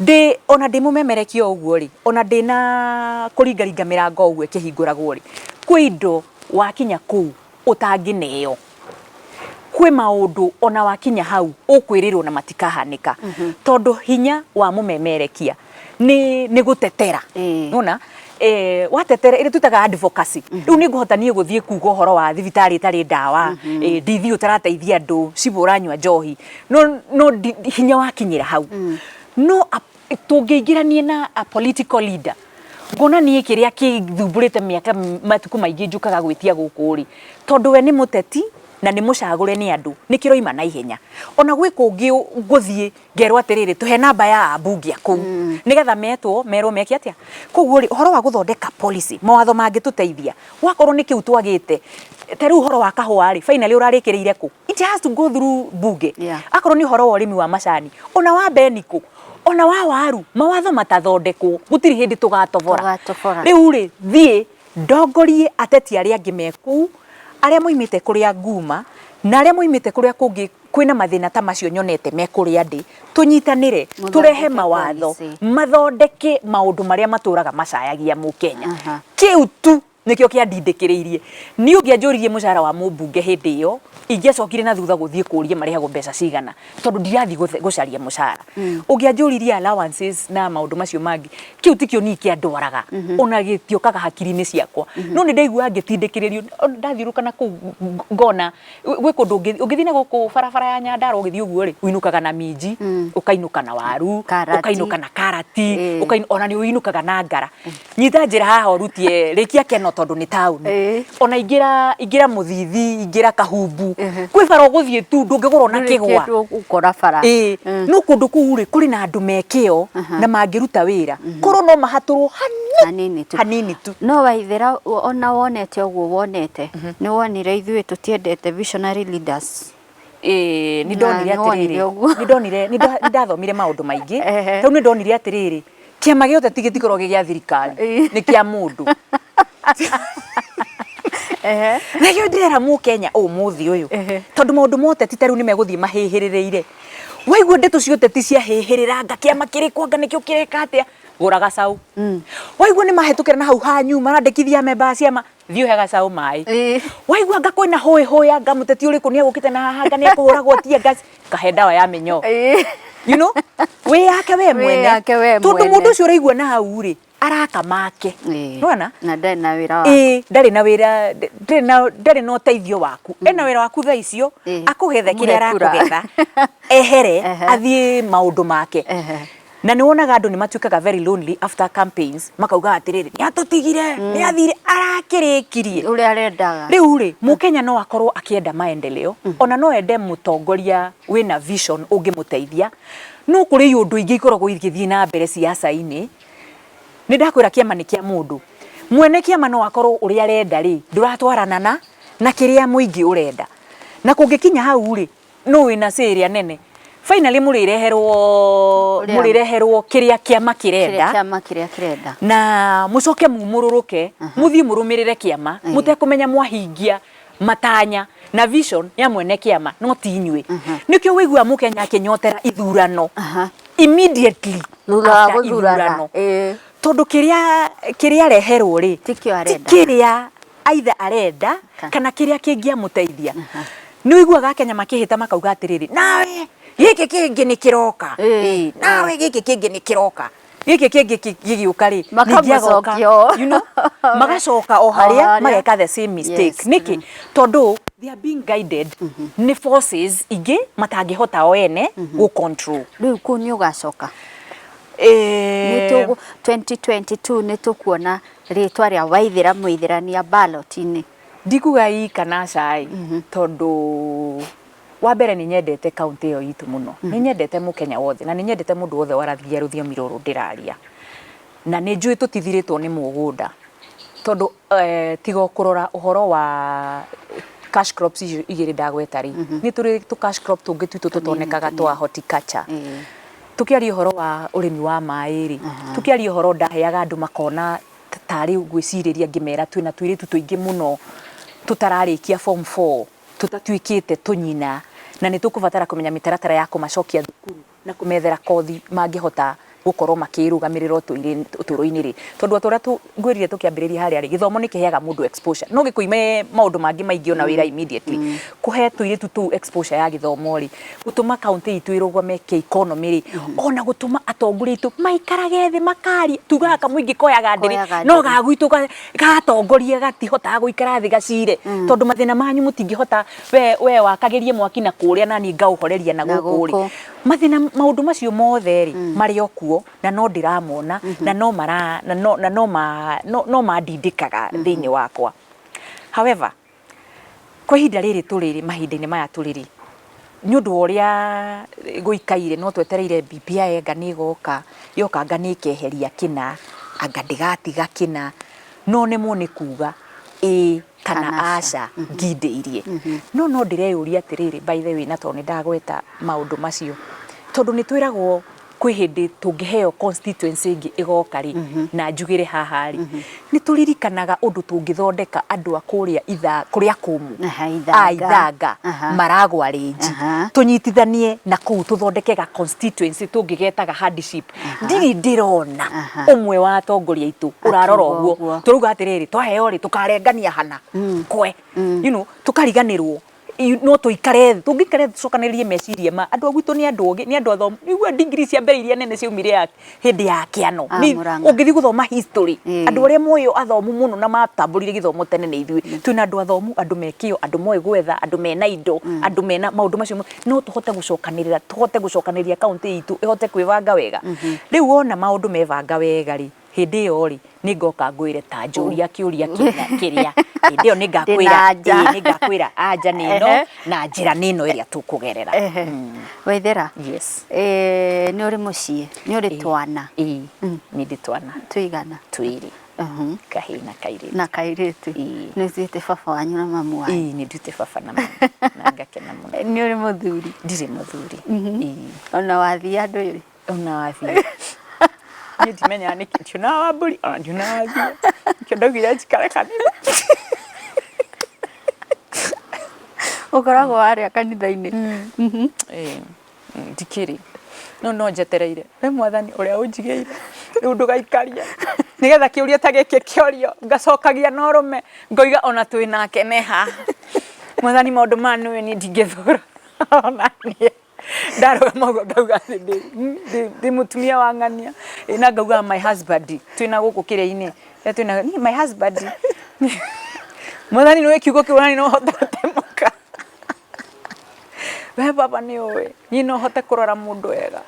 B: Ndĩ ona ndĩ mũmemerekia o ũguo rĩ, ona ndĩ na kũringaringa mĩrango ũguo ĩkĩhingũragwo rĩ, kwĩ indo wakinya kũu ũtangĩneo. Kwĩ maũndũ ona wakinya hau ũkwĩrĩrwo na matikahanĩka. Tondũ hinya wa mũmemerekia nĩ gũtetera. Nĩwona? Watetera ĩrĩa twĩtaga advocacy. Rĩu nĩ ngũhota niĩ gũthiĩ kuga ũhoro wa thibitarĩ ĩtarĩ ndawa, ndithi ũtarateithia andũ, cibũ ũranyua njohi. No no hinya wakinyĩra hau. No tũngĩingĩrania na a political leader, ngona niĩ kĩrĩa kĩthumbũrĩte mĩaka matukũ maingĩ njũkaga gwĩtia gũkũ rĩ, tondũ we nĩ mũteti na nĩ mũcagũre nĩ andũ, nĩ kĩroima na ihenya. Ona gwĩ kũngĩ ngũthiĩ ngerwo atĩrĩrĩ, tũhe namba ya ambunge a kũu, nĩgetha metwo merwo meke atĩa. Koguo rĩ, ũhoro wa gũthondeka policy, mawatho mangĩtũteithia, wakorwo nĩ kĩu twagĩte, ta rĩu ũhoro wa kahũa rĩ, finally ũrarĩkĩrĩire kũ? It has to go through bunge. Akorwo nĩ ũhoro wa ũrĩmi wa macani, ona wa mbenikũ, ona wa waru, mawatho matathondekwo, gũtirĩ hĩndĩ tũgatobora.
A: Tũgatobora.
B: Rĩu rĩ, thiĩ ndongorie ateti arĩa angĩ me kũu, arĩa moimĩte kũrĩa nguma, na arĩa moimĩte kũrĩa kũngĩ kwĩna mathĩna ta macio nyonete me kũrĩa ndĩ, tũnyitanĩre, tũrehe
A: Mũthondeke
B: mawatho,
A: policy.
B: mathondeke maũndũ marĩa matũraga macayagia mũkenya. Kĩu tu nĩkĩo kĩandindĩkĩrĩirie. Niĩ ũngĩanjũririe mũcara wa mũmbunge hĩndĩ ĩyo, ingĩacokire na thutha gũthiĩ kũria marĩhagwo mbeca cigana, tondũ ndirathiĩ gũcaria mũcara. Ũngĩanjũririe allowances na maũndũ macio mangĩ, kĩu tikĩo niĩ kĩandwaraga, ona gĩtiũkaga hakiri-inĩ ciakwa. No nĩ ndaiguaga ngĩtindĩkĩrĩrio, ndathiũrũrũka na kũu ngona gwĩ kũndũ ũngĩthiĩ na gũkũ barabara ya Nyandarua ũgĩthiĩ ũguo rĩ, ũinũkaga na minji, ũkainũka na waru,
A: Karati.
B: ũkainũka na karati, ona nĩ ũinũkaga na ngara. Nyita njĩra haha ũrutie, rĩkia Keno tondũ nĩ taũni. Ona ingĩra, ingĩra Mũthithi, ingĩra Kahumbu, kwĩ bara ũgũthiĩ tu ndũngĩgũra ona
A: Ndũrĩ
B: kĩgwa.
A: kĩndũ ũgũkora bara.
B: Ĩĩ, no kũndũ kũu rĩ, kũrĩ na andũ me kĩo na mangĩruta wĩra. Korwo no mahatũrwo hanini
A: Hanini tu.
B: Hanini tu.
A: No Waithera ona wonete ũguo wonete, nĩ wonire ithuĩ tũtiendete visionary leaders.
B: Ĩĩ, nĩ ndonire
A: Na nĩwonire
B: atĩrĩrĩ,
A: ũguo.
B: nĩ ndonire, nĩ ndathomire maũndũ maingĩ.
A: Ehe.
B: Rĩu nĩ ndonire atĩrĩrĩ, kĩama gĩa ũteti gĩtikoragwo gĩ gĩa thirikari, nĩ kĩa mũndũ.
A: Ehe.
B: Nĩkĩo ndĩrera mũkenya ũmũthĩ ũyũ, tondũ maũndũ ma ũteti ta rĩu nĩ megũthiĩ mahĩhĩrĩrĩire. Waigua ndeto cia ũteti ciahĩhĩrĩra anga kĩama kĩrĩkũ anga nĩkĩo kĩreka atĩa, gũra gacaũ. Waigua nĩ mahĩtũkĩra na hau hanyu marandĩkithia memba a ciama, thiĩ ũhe gacaũ maĩ. Waigua anga kwĩna hũĩ hũĩ anga mũteti ũrĩkũ nĩ egũkĩte na haha anga nĩ ekũhũragwo tear gas, kahe ndawa ya mĩnyoo. You know? Wĩyake we mwene.
A: Wĩyake we
B: Tondũ
A: mwene.
B: mũndũ ũcio ũraigua na hau rĩ, araka make. Nĩwona?
A: Na ndarĩ na wĩra waku.
B: Ĩĩ, ndarĩ na wĩra, ndarĩ na ũteithio waku. Ena wĩra waku thaa icio, akũgethe kĩrĩa
A: Ũmũhe kura.
B: arakũgetha, ehere, athiĩ maũndũ make. Na nĩ wonaga andũ nĩ matuĩkaga very lonely after campaigns, makauga atĩrĩrĩ, nĩ atũtigire, nĩ athire, arakĩrĩkirie.
A: Ũrĩa arendaga.
B: Rĩu rĩ, mũkenya no akorwo akĩenda maendeleo, ona no ende mũtongoria wĩna vision ũngĩmũteithia, no kũrĩ iũndũ ingĩ ikoragwo igĩthiĩ na mbere siasa-inĩ. Nĩ ndakwĩra kĩama nĩ kĩa mũndũ. Mwene kĩama no akorwo ũrĩa arenda rĩ, ndũratwarana na kĩrĩa mũingĩ ũrenda. Na kũngĩkinya hau rĩ, nũ wĩna say ĩrĩa nene? Finally mũrĩreherwo, mũrĩreherwo kĩrĩa kĩama kĩrenda.
A: Kĩrĩa kĩama kĩrĩa kĩrenda.
B: Na mũcoke mumũrũrũke, mũthiĩ mũrũmĩrĩre kĩama, mũtekũmenya mwahingia matanya na vision ya mwene kĩama, no ti inyuĩ. Nĩkĩo ũiguaga mũkenya akĩnyotera ithurano immediately.
A: Thutha wa
B: after
A: gũthurana.
B: ithurano.
A: Tondu kiria areherwo ri, Tikĩo arenda.
B: ti kiria aitha arenda kana kiria kĩngĩamũteithia. Nĩ ũiguaga Kenya makĩhĩta makauga atĩrĩrĩ, nawe gĩkĩ kĩngĩ nĩ kĩroka. Nawe gĩkĩ kĩngĩ nĩ kĩroka, gĩkĩ kĩngĩ gĩgĩũka rĩ, ningĩ agoka,
A: Makamũcokia o.
B: Magacoka o harĩa
A: harĩa.
B: Mageka the same mistake. Nĩkĩ? Tondũ they are being guided nĩ forces ingĩ matangĩhota o ene gũ control.
A: Rĩu kũu nĩ ũgacoka? Nĩ 2022 nĩ tũkuona rĩtwa rĩa Waithĩra Mũithĩrania ballot-inĩ?
B: Ndikuga ii kana cai, tondũ wa mbere nĩ nyendete kaunti ĩyo itũ mũno, nĩ nyendete mũkenya wothe, na nĩ nyendete mũndũ wothe waragia rũthiomi rũrũ ndĩraria, na nĩ njũĩ tũtithirĩtwo nĩ mũgũnda, tondũ tiga o kũrora ũhoro wa cash crops icio igĩrĩ ndagweta rĩ, nĩ tũrĩ tũ cash crop tũngĩ twitũ tũtonekaga twa horticulture. Tũkĩaria ũhoro wa ũrĩmi wa maĩ rĩ, tũkĩaria ũhoro ndaheaga andũ makona tarĩ gwĩcirĩria ngĩmera twĩna tũirĩtu tũingĩ mũno tũtararĩkia form 4, tũtatuĩkĩte tũnyina, na nĩ tũkũbatara kũmenya mĩtaratara ya kũmacokia thukuru na kũmethera kothi mangĩhota gũkorwo makĩrũgamĩrĩra ũtũũro-inĩ rĩ, tondũ o ta ũrĩa ngwĩrire tũkĩambĩrĩria harĩa rĩ, gĩthomo nĩ kĩheaga mũndũ exposure, no gĩkũime maũndũ mangĩ maingĩ ona wĩra immediately. Kũhe tũirĩtu tũu exposure ya gĩthomo rĩ, gũtũma kaunti itũ ĩrũgame kĩ economy rĩ, ona gũtũma atongoria aitũ maikarage thĩ makaria. Tugaga kamũingĩ koyaga ndĩrĩ,
A: Koyaga
B: no
A: ndĩrĩ.
B: ga gwitũ gatongoria gatihotaga gũikara thĩ gacire, tondũ mathĩna manyu mũtingĩhota. We wakagĩrie mwaki na kũrĩa, na niĩ ngaũhoreria na
A: Na
B: gũkũ rĩ.
A: Gũkũ.
B: Mathĩna, maũndũ macio mothe rĩ, marĩ o kuo, na no ndĩramona, na no mara na no na no ma no, no mandindĩkaga thĩinĩ wakwa. However, kwa ihinda rĩrĩ tũrĩ rĩ, mahinda-inĩ maya tũrĩ rĩ, nĩ ũndũ wa ũrĩa gũikaire, no twetereire BBI, anga nĩ ĩgoka. Yoka anga nĩ ĩkeheria kĩna, anga ndĩgatiga kĩna, no nemwo nĩ kuga ĩĩ kana
A: Kana aca.
B: Aca ngindĩirie. No ndĩreyũria atĩrĩrĩ, by the way, na tondũ nĩ ndagweta maũndũ macio, tondũ nĩ twĩragwo kwĩ hĩndĩ tũngĩheo constituency ĩngĩ ĩgoka rĩ, na njugĩre haha rĩ, nĩ tũririkanaga ũndũ tũngĩthondeka andũ a kũrĩa itha kũrĩa kũmũ,
A: Ithanga.
B: A Ithanga maragwa rĩnji, tũnyitithanie na kũu tũthondeke ga constituency tũngĩgetaga hardship. Ndirĩ ndĩrona ũmwe wa atongoria aitũ ũrarora
A: Akiuga
B: ũguo.
A: Ũguo.
B: Tũrauga atĩrĩrĩ, twaheo rĩ, tũkarengania hana kwe, tũkariganĩrwo. No tũikare thĩ, tũngĩikara thĩ tũcokanĩrĩrie meciria ma andũ a gwitũ, nĩ andũ ogĩ, nĩ andũ athomu. Nĩguo degree cia mbere iria nene ciaumire ya hĩndĩ ya kĩano.
A: Ah, Murang'a.
B: Ũngĩthiĩ gũthoma history, andũ arĩa moĩ athomu mũno na matambũrire gĩthomo tene nĩ ithuĩ. Twĩna andũ athomu, andũ me kĩo, andũ moĩ gwetha, andũ mena indo, andũ mena maũndũ macio. No tũhote gũcokanĩrĩra, tũhote gũcokanĩrĩria kaunti itũ ĩhote kwĩbanga wega. Rĩu wona maũndũ mebanga wega rĩ, hĩndĩ ĩyo rĩ, nĩ ngoka ngwĩre ta njũria kĩũria kĩna kĩrĩa hĩndĩ ĩyo nĩ ngakwĩra.
A: Ndĩna anja.
B: Ĩĩ, nĩ ngakwĩra anja nĩ ĩno na njĩra nĩ ĩno ĩrĩa tũkũgerera.
A: Waithera,
B: Yes.
A: Nĩ ũrĩ mũciĩ, nĩ ũrĩ twana?
B: Ĩĩ, nĩ ndĩ twana.
A: Tũigana?
B: Twĩrĩ, kahĩĩ na kairĩtu.
A: Na kairĩtu.
B: Ĩĩ.
A: Nĩ ũtuĩte baba wanyu na mamu wanyu?
B: Ĩĩ, nĩ nduĩte baba na mami na ngakena mũno.
A: Nĩ ũrĩ mũthuri?
B: Ndirĩ mũthuri. Ĩĩ.
A: Ona wathiĩ andũ ĩrĩ?
B: Ona wathiĩ, niĩ ndimenyaga nĩkĩ ndiunaga wa mbũri, ona ndiunaga wa thiĩ, nĩkĩo ndaugire njikare kanitha.
A: Ũkoragwo warĩa kanitha-inĩ?
B: Ĩĩ, ndikĩrĩ no njetereire we mwathani ũrĩa ũnjigĩire rĩu ndũgaikarie, nĩgetha kĩũria ta gĩkĩ kĩorio ngacokagia na ũrũme, ngoiga ona twĩ nake ne haha. Mwathani, maũndũ maya nĩũĩ niĩ ndingĩthũra ona niĩ ndarũgama ũguo ngauga atĩ ndĩ mũtumia wa ng'ania. Ĩ, na ngauga my husband twĩna gũkũ kĩrĩa-inĩ twĩna niĩ my husband. Mwathani, nĩũĩ kiugo kĩu ona niĩ no hote gũtemũka. We baba nĩ ũĩ niĩ no hote kũrora mũndũ wega.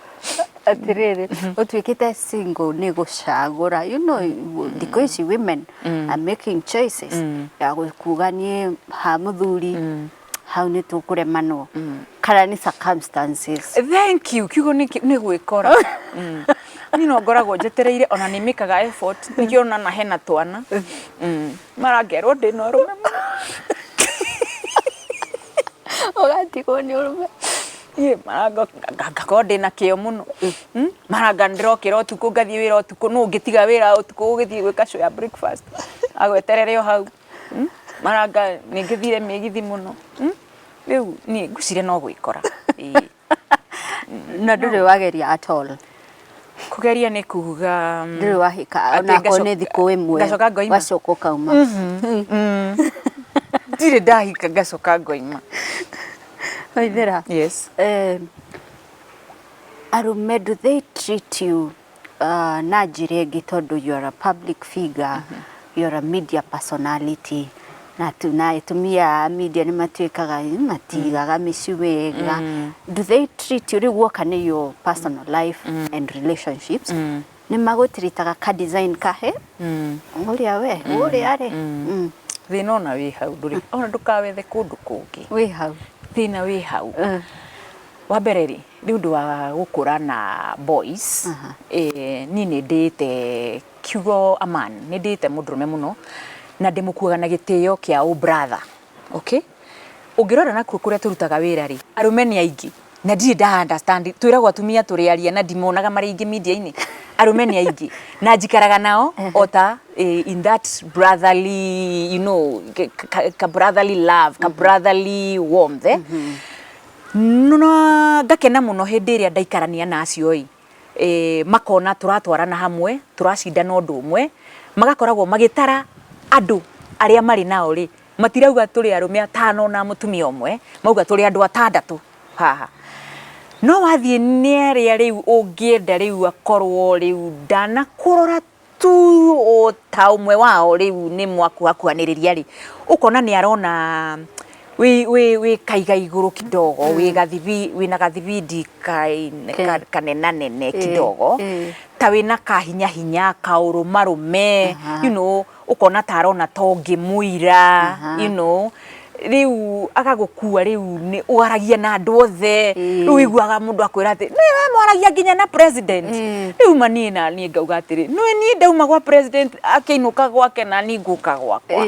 A: Atĩrĩrĩ, ũtuĩkĩte single nĩ gũcagũra? Thikũ ici women are making choices ya kuga niĩ ha mũthuri hau nĩ tũkũremanwo, kana nĩ circumstances?
B: Thank you. Kiugo nĩ gwĩkora. Niĩ no ngoragwo njetereire, ona nĩ mĩkaga effort, nĩkĩo ona na hena twana. Marangerwo ndĩna ũrũme mũno.
A: Ũgatigwo nĩ ũrũme.
B: Niĩ maranga ngakorwo ndĩna kĩo mũno. Maranga ndĩrokĩra ũtukũ ngathiĩ wĩra ũtukũ, nũ ũngĩtiga wĩra ũtukũ ũgĩthiĩ gwĩka show ya breakfast agweterere o hau. Maranga nĩ ngĩthire mĩgithi mũno. Rĩu niĩ ngwĩciria no gwĩkora. Ĩĩ.
A: Na ndũrĩ wageria at all?
B: Kũgeria nĩ kuga
A: Ndũrĩ wahika
B: atĩ
A: onakorwo
B: ngacoka-
A: nĩ thikũ ĩmwe
B: ngacoka ngoima.
A: Wacoka ũkauma.
B: Ndirĩ ndahika ngacoka ngoima.
A: Waithera.
B: Yes.
A: Arũme, do they treat you na njĩra ĩngĩ tondũ you are a public figure, you are a media personality, na tu na atumia a media nĩ matuĩkaga matigaga mĩciĩ wega? Do they treat you, rĩu guoka nĩ your personal life and relationships, nĩ magũtiritaga ka design kahe ũrĩa we ũrĩa rĩ?
B: Thĩna ona wĩ hau, ndũrĩ ona ndũkawethe kũndũ kũngĩ.
A: Wĩ hau.
B: Thĩna wĩ hau. Wa mbere rĩ, nĩ ũndũ wa gũkũra na boys, niĩ nĩ ndĩĩte kiugo a man, nĩ ndĩĩte mũndũrũme mũno na ndĩmũkuaga na gĩtĩo kĩa ũ brother, okay? Ũngĩrora nakuo kũrĩa tũrutaga wĩra rĩ, arũme nĩ aingĩ na ndirĩ nda understand. Twĩragwo atumia tũrĩ aria na ndimonaga marĩ aingĩ media-inĩ. Arũme nĩ aingĩ na njikaraga nao o ta in that brotherly you know ka, ka brotherly love, ka brotherly warmth, eh? No ngakena mũno hĩndĩ ĩrĩa ndaikarania na acio ĩ, makona tũratwarana hamwe, tũracindana ũndũ ũmwe, magakoragwo magĩtara andũ arĩa marĩ nao rĩ, matirauga tũrĩ arũme atano na mũtumia ũmwe, mauga tũrĩ andũ atandatũ haha. No wathiĩ nĩ arĩa rĩu ũngĩenda rĩu akorwo rĩu ndanakũrora tu o ta ũmwe wao, rĩu nĩ mwakuhakuhanĩrĩria rĩ, ũkona nĩ arona wĩ kaiga igũrũ kidogo, wĩ gathibi, wĩna gathibindi kanenanene kidogo, ta wĩna kahinya hinya kaũrũmarũme, ũkona ta arona ta ũngĩmũira, rĩu agagũkua, rĩu nĩ waragia na andũ othe. Rĩu ũiguaga mũndũ akwĩra atĩ nĩ we mwaragia nginya na president. Rĩu ma niĩ na niĩ ngauga atĩrĩ, nĩ niĩ ndauma gwa president akĩinũka gwake na niĩ ngũka gwakwa.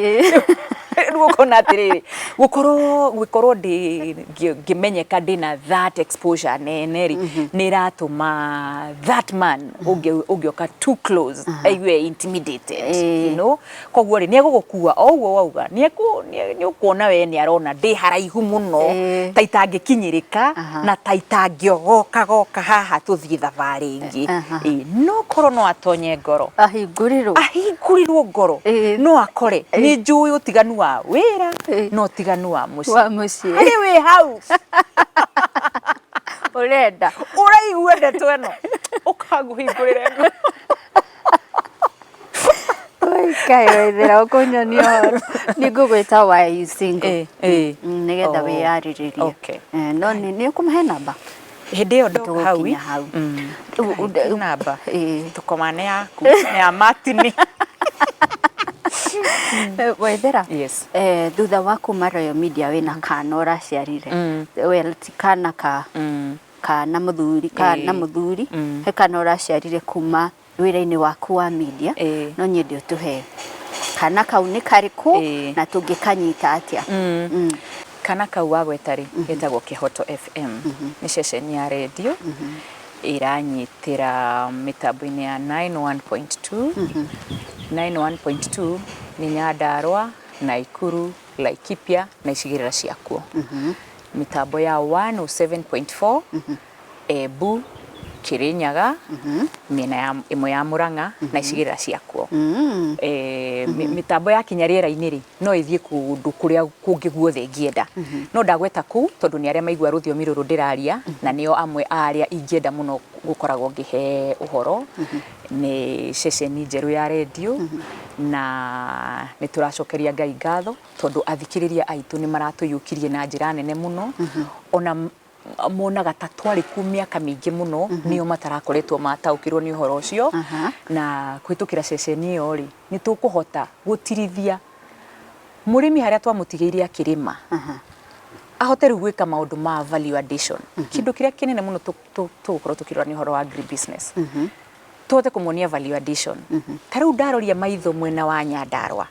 B: Rĩu ũkona atĩrĩrĩ, gũkorwo gũkorwo ndĩ ngĩmenyeka, ndĩna that exposure nene rĩ, nĩ ĩratũma that man ũngĩoka too close aigue intimidated. Koguo rĩ, nĩ egũgũkua o ũguo wauga, nĩ ũkuona we nĩ arona ndĩ haraihu mũno, ta itangĩkinyĩrĩka na ta itangĩogokagoka haha tũthiĩ thabarĩ ĩngĩ. No korwo no atonye ngoro,
A: ahingũrĩrwo,
B: ahingũrĩrwo ngoro, no akore nĩ njũĩ ũtiganu wa wĩra na ũtiganu wa mũciĩ.
A: Wa mũciĩ.
B: Harĩ wĩ hau
A: ũrenda
B: ũraigua ndeto ĩno, ũkangũhingũrĩra ĩno.
A: Kaĩ Waithera ũkũnyonia ũhoro, nĩ ngũgwĩta "Why are you single?" Nĩgetha wĩyarĩrĩrie. No nĩ ũkũmahe namba.
B: Hĩndĩ ĩyo ndoka hau.
A: Tũgũkinya hau.
B: Namba tũkomane yaku na ya Martin.
A: Waithera.
B: Yes.
A: Thutha wa kuma Royal Media, wĩna kana ũraciarire, well, ti kana ka kana mũthuri, kana mũthuri, he kana ũraciarire kuma wĩra-inĩ waku wa media. No nyende ũtũhe kana kau nĩ karĩkũ na tũngĩkanyita atĩa?
B: Kana kau wagweta rĩ, getagwo Kĩhoto FM, nĩ ceceni ya rendio ĩranyitĩra mĩtambo-inĩ ya 91.2. 91.2 nĩ Nyandarua, Naikuru, Laikipia na icigĩrĩra ciakuo. Mĩtambo ya 107.4, Embu, Kirinyaga, mĩena ya ĩmwe ya Murang'a na icigĩrĩra ciakuo. Mĩtambo yakinya rĩera-inĩ rĩ, no ĩthiĩ kũndũ kũrĩa kũngĩ guothe ĩngĩenda, no ndagweta kũu tondũ nĩ arĩa maigua rũthiomi rũrũ ndĩraria na nĩo amwe a arĩa ingĩenda mũno gũkoragwo ngĩhe ũhoro. Nĩ ceceni njerũ ya rendio na nĩ tũracokeria Ngai ngatho tondũ athikĩrĩria aitũ nĩ maratũiyũkirie na njĩra nene mũno. Ona monaga ta twarĩ kuo mĩaka mĩingĩ mũno, nĩo matarakoretwo mataũkĩrwo nĩ ũhoro ũcio. Na kũhĩtũkĩra ceceni ĩyo rĩ, nĩ tũkũhota gũtirithia mũrĩmi harĩa twamũtigĩire akĩrĩma, ahote rĩu gwĩka maũndũ ma value addition. Kĩndũ kĩrĩa kĩnene mũno tũgũkorwo tũkĩrora nĩ ũhoro wa agri business, tũhote kũmonia value addition. Ta rĩu ndaroria maitho mwena wa Nyandarua,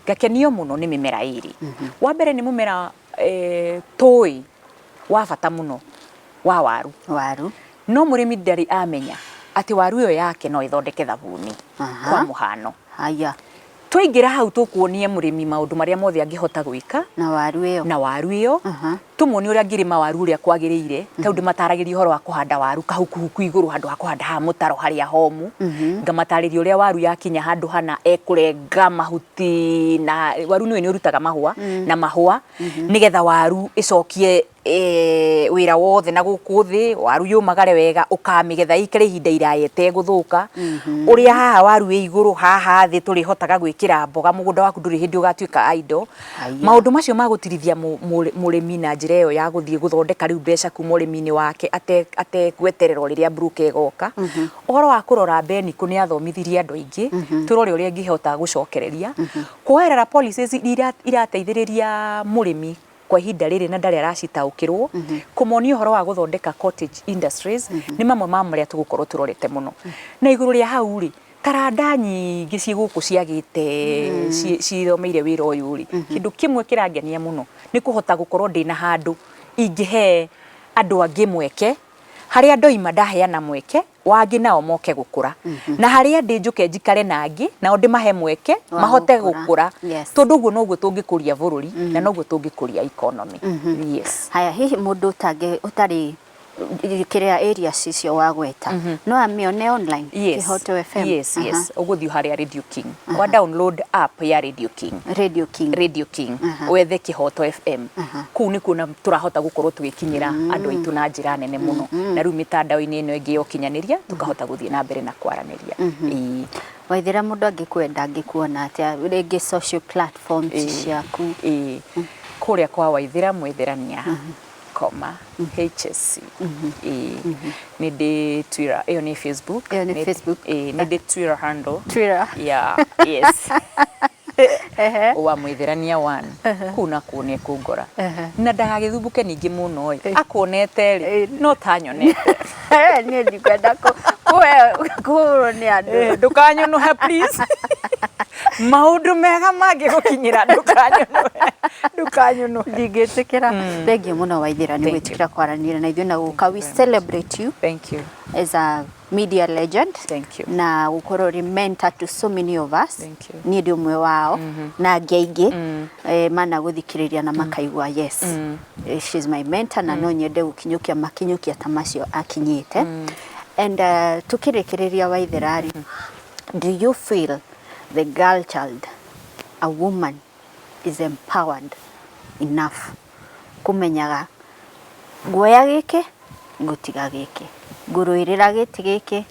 B: ngakenio mũno nĩ mĩmera ĩrĩ. Wa mbere nĩ mũmera tũĩ wa bata mũno wa waru.
A: Waru.
B: No mũrĩmi ndarĩ amenya atĩ waru ĩyo yake no ĩthondeke thabuni. Kwa mũhano,
A: Haya.
B: Twaingĩra hau tũkuonia mũrĩmi maũndũ marĩa mothe angĩhota gwĩka
A: na waru ĩyo
B: na waru ĩyo, tũmuonie ũrĩa angĩrĩma waru ũrĩa kwagĩrĩire. Ta rĩu ndĩmataragĩria ũhoro wa kũhanda waru kahukuhuku igũrũ handũ ha kũhanda haha mũtaro harĩa homũ. Ngamatarĩria ũrĩa waru yakinya handũ hana ekũrenga mahuti, na waru nĩũĩ nĩ ũrutaga mahũa na mahũa, nĩgetha waru ĩcokie wĩra wothe na gũkũ thĩ, waru yũmagare wega, ũkamĩgetha ĩikare ihinda iraya ĩtegũthũka. Ũrĩa haha waru ĩ igũrũ, haha thĩ tũrĩhotaga gwĩkĩra mboga, mũgũnda waku ndũrĩ hĩndĩ ũgatuĩka idle. Maũndũ macio ma gũtirithia mũrĩmi na njĩra ĩyo ya gũthiĩ gũthondeka rĩu mbeca kuma ũrĩmi-inĩ wake ategweterera o rĩrĩa broker ĩgoka. Ũhoro wa kũrora mbenikũ nĩ athomithirie andũ aingĩ, tũrore ũrĩa ĩngĩhota gũcokereria. Kwoerera policies iria irateithĩrĩria mũrĩmi kwa ihinda rĩrĩ na ndarĩ aracitaũkĩrwo, kũmonia ũhoro wa gũthondeka cottage industries nĩ mamwe ma marĩa tũgũkorwo tũrorete mũno. Na igũrũ rĩa hau rĩ, taranda nyingĩ ciĩ gũkũ ciagĩte cithomeire wĩra ũyũ rĩ, kĩndũ kĩmwe kĩrangenia mũno nĩ kũhota gũkorwo ndĩna handũ ingĩhe andũ angĩ mweke, harĩa ndoima ndaheana mweke wa angĩ nao moke gũkũra. Na harĩa ndĩ njũke njikare na angĩ nao ndĩmahe mweke
A: wa
B: mahote
A: gũkũra.
B: Gũkũra. Tondũ ũguo noguo tũngĩkũria bũrũri na noguo tũngĩkũria economy. Yes.
A: Haya, hihi mũndũ ũtangĩ ũtarĩ kĩrĩa areas icio wagweta no amĩone online?
B: Yes.
A: Kĩhoto FM?
B: Yes, yes. Ũgũthiĩ harĩa Radio King. Wa download app ya Radio King.
A: Radio King.
B: Radio King. Wethe Kĩhoto FM. Kũu nĩkuo na tũrahota gũkorwo tũgĩkinyĩra andũ aitũ na njĩra nene mũno. Na rĩu mĩtandao-inĩ ĩno ĩngĩ ya ũkinyanĩria tũkahota gũthiĩ na mbere na kwaranĩria. Ĩĩ.
A: Waithera, mũndũ angĩkwenda angĩkuona atĩa rĩngĩ social platforms ciaku?
B: Ĩĩ. Kũrĩa kwa Waithera Mwĩtherania koma HSC. Ĩĩ. Nĩ ndĩ Twitter, ĩyo nĩ Facebook.
A: Ĩyo nĩ Facebook.
B: Ĩĩ, nĩ ndĩ Twitter handle.
A: Twitter.
B: Yeah, yes. Wa Mwĩtherania one. Kũu nakuo nĩ ekũngora. Na ndagagĩthumbũke ningĩ mũno ĩ. Akuonete rĩ, no ta nyonete.
A: Niĩ ndikwenda kũhũrwo nĩ andũ.
B: Ndũkanyũnũhe please. Maũndũ mega mangĩgũkinyĩra ndũkanyũnũhe. Ndũkanyũnũhe.
A: Ndingĩtĩkĩra. Thengiũ mũno Waithera nĩ
B: Thank you.
A: gwĩtĩkĩra kwaranĩria na ithuĩ na gũka. We celebrate you
B: Thank you.
A: as a media legend.
B: Thank you.
A: Na gũkorwo ũrĩ mentor to so many of us.
B: Thank you.
A: Niĩ ndĩ ũmwe wao na angĩ aingĩ managũthikĩrĩria na makaigua yes, she's my mentor na no nyende gũkinyũkia makinyũkia ta macio akinyĩte. And tukĩrĩkĩrĩria Waithera rĩ, do you feel the girl child, a woman, is empowered enough kũmenyaga nguoya gĩkĩ ngũtiga gĩkĩ, ngũrũĩrĩra gĩtĩ gĩkĩ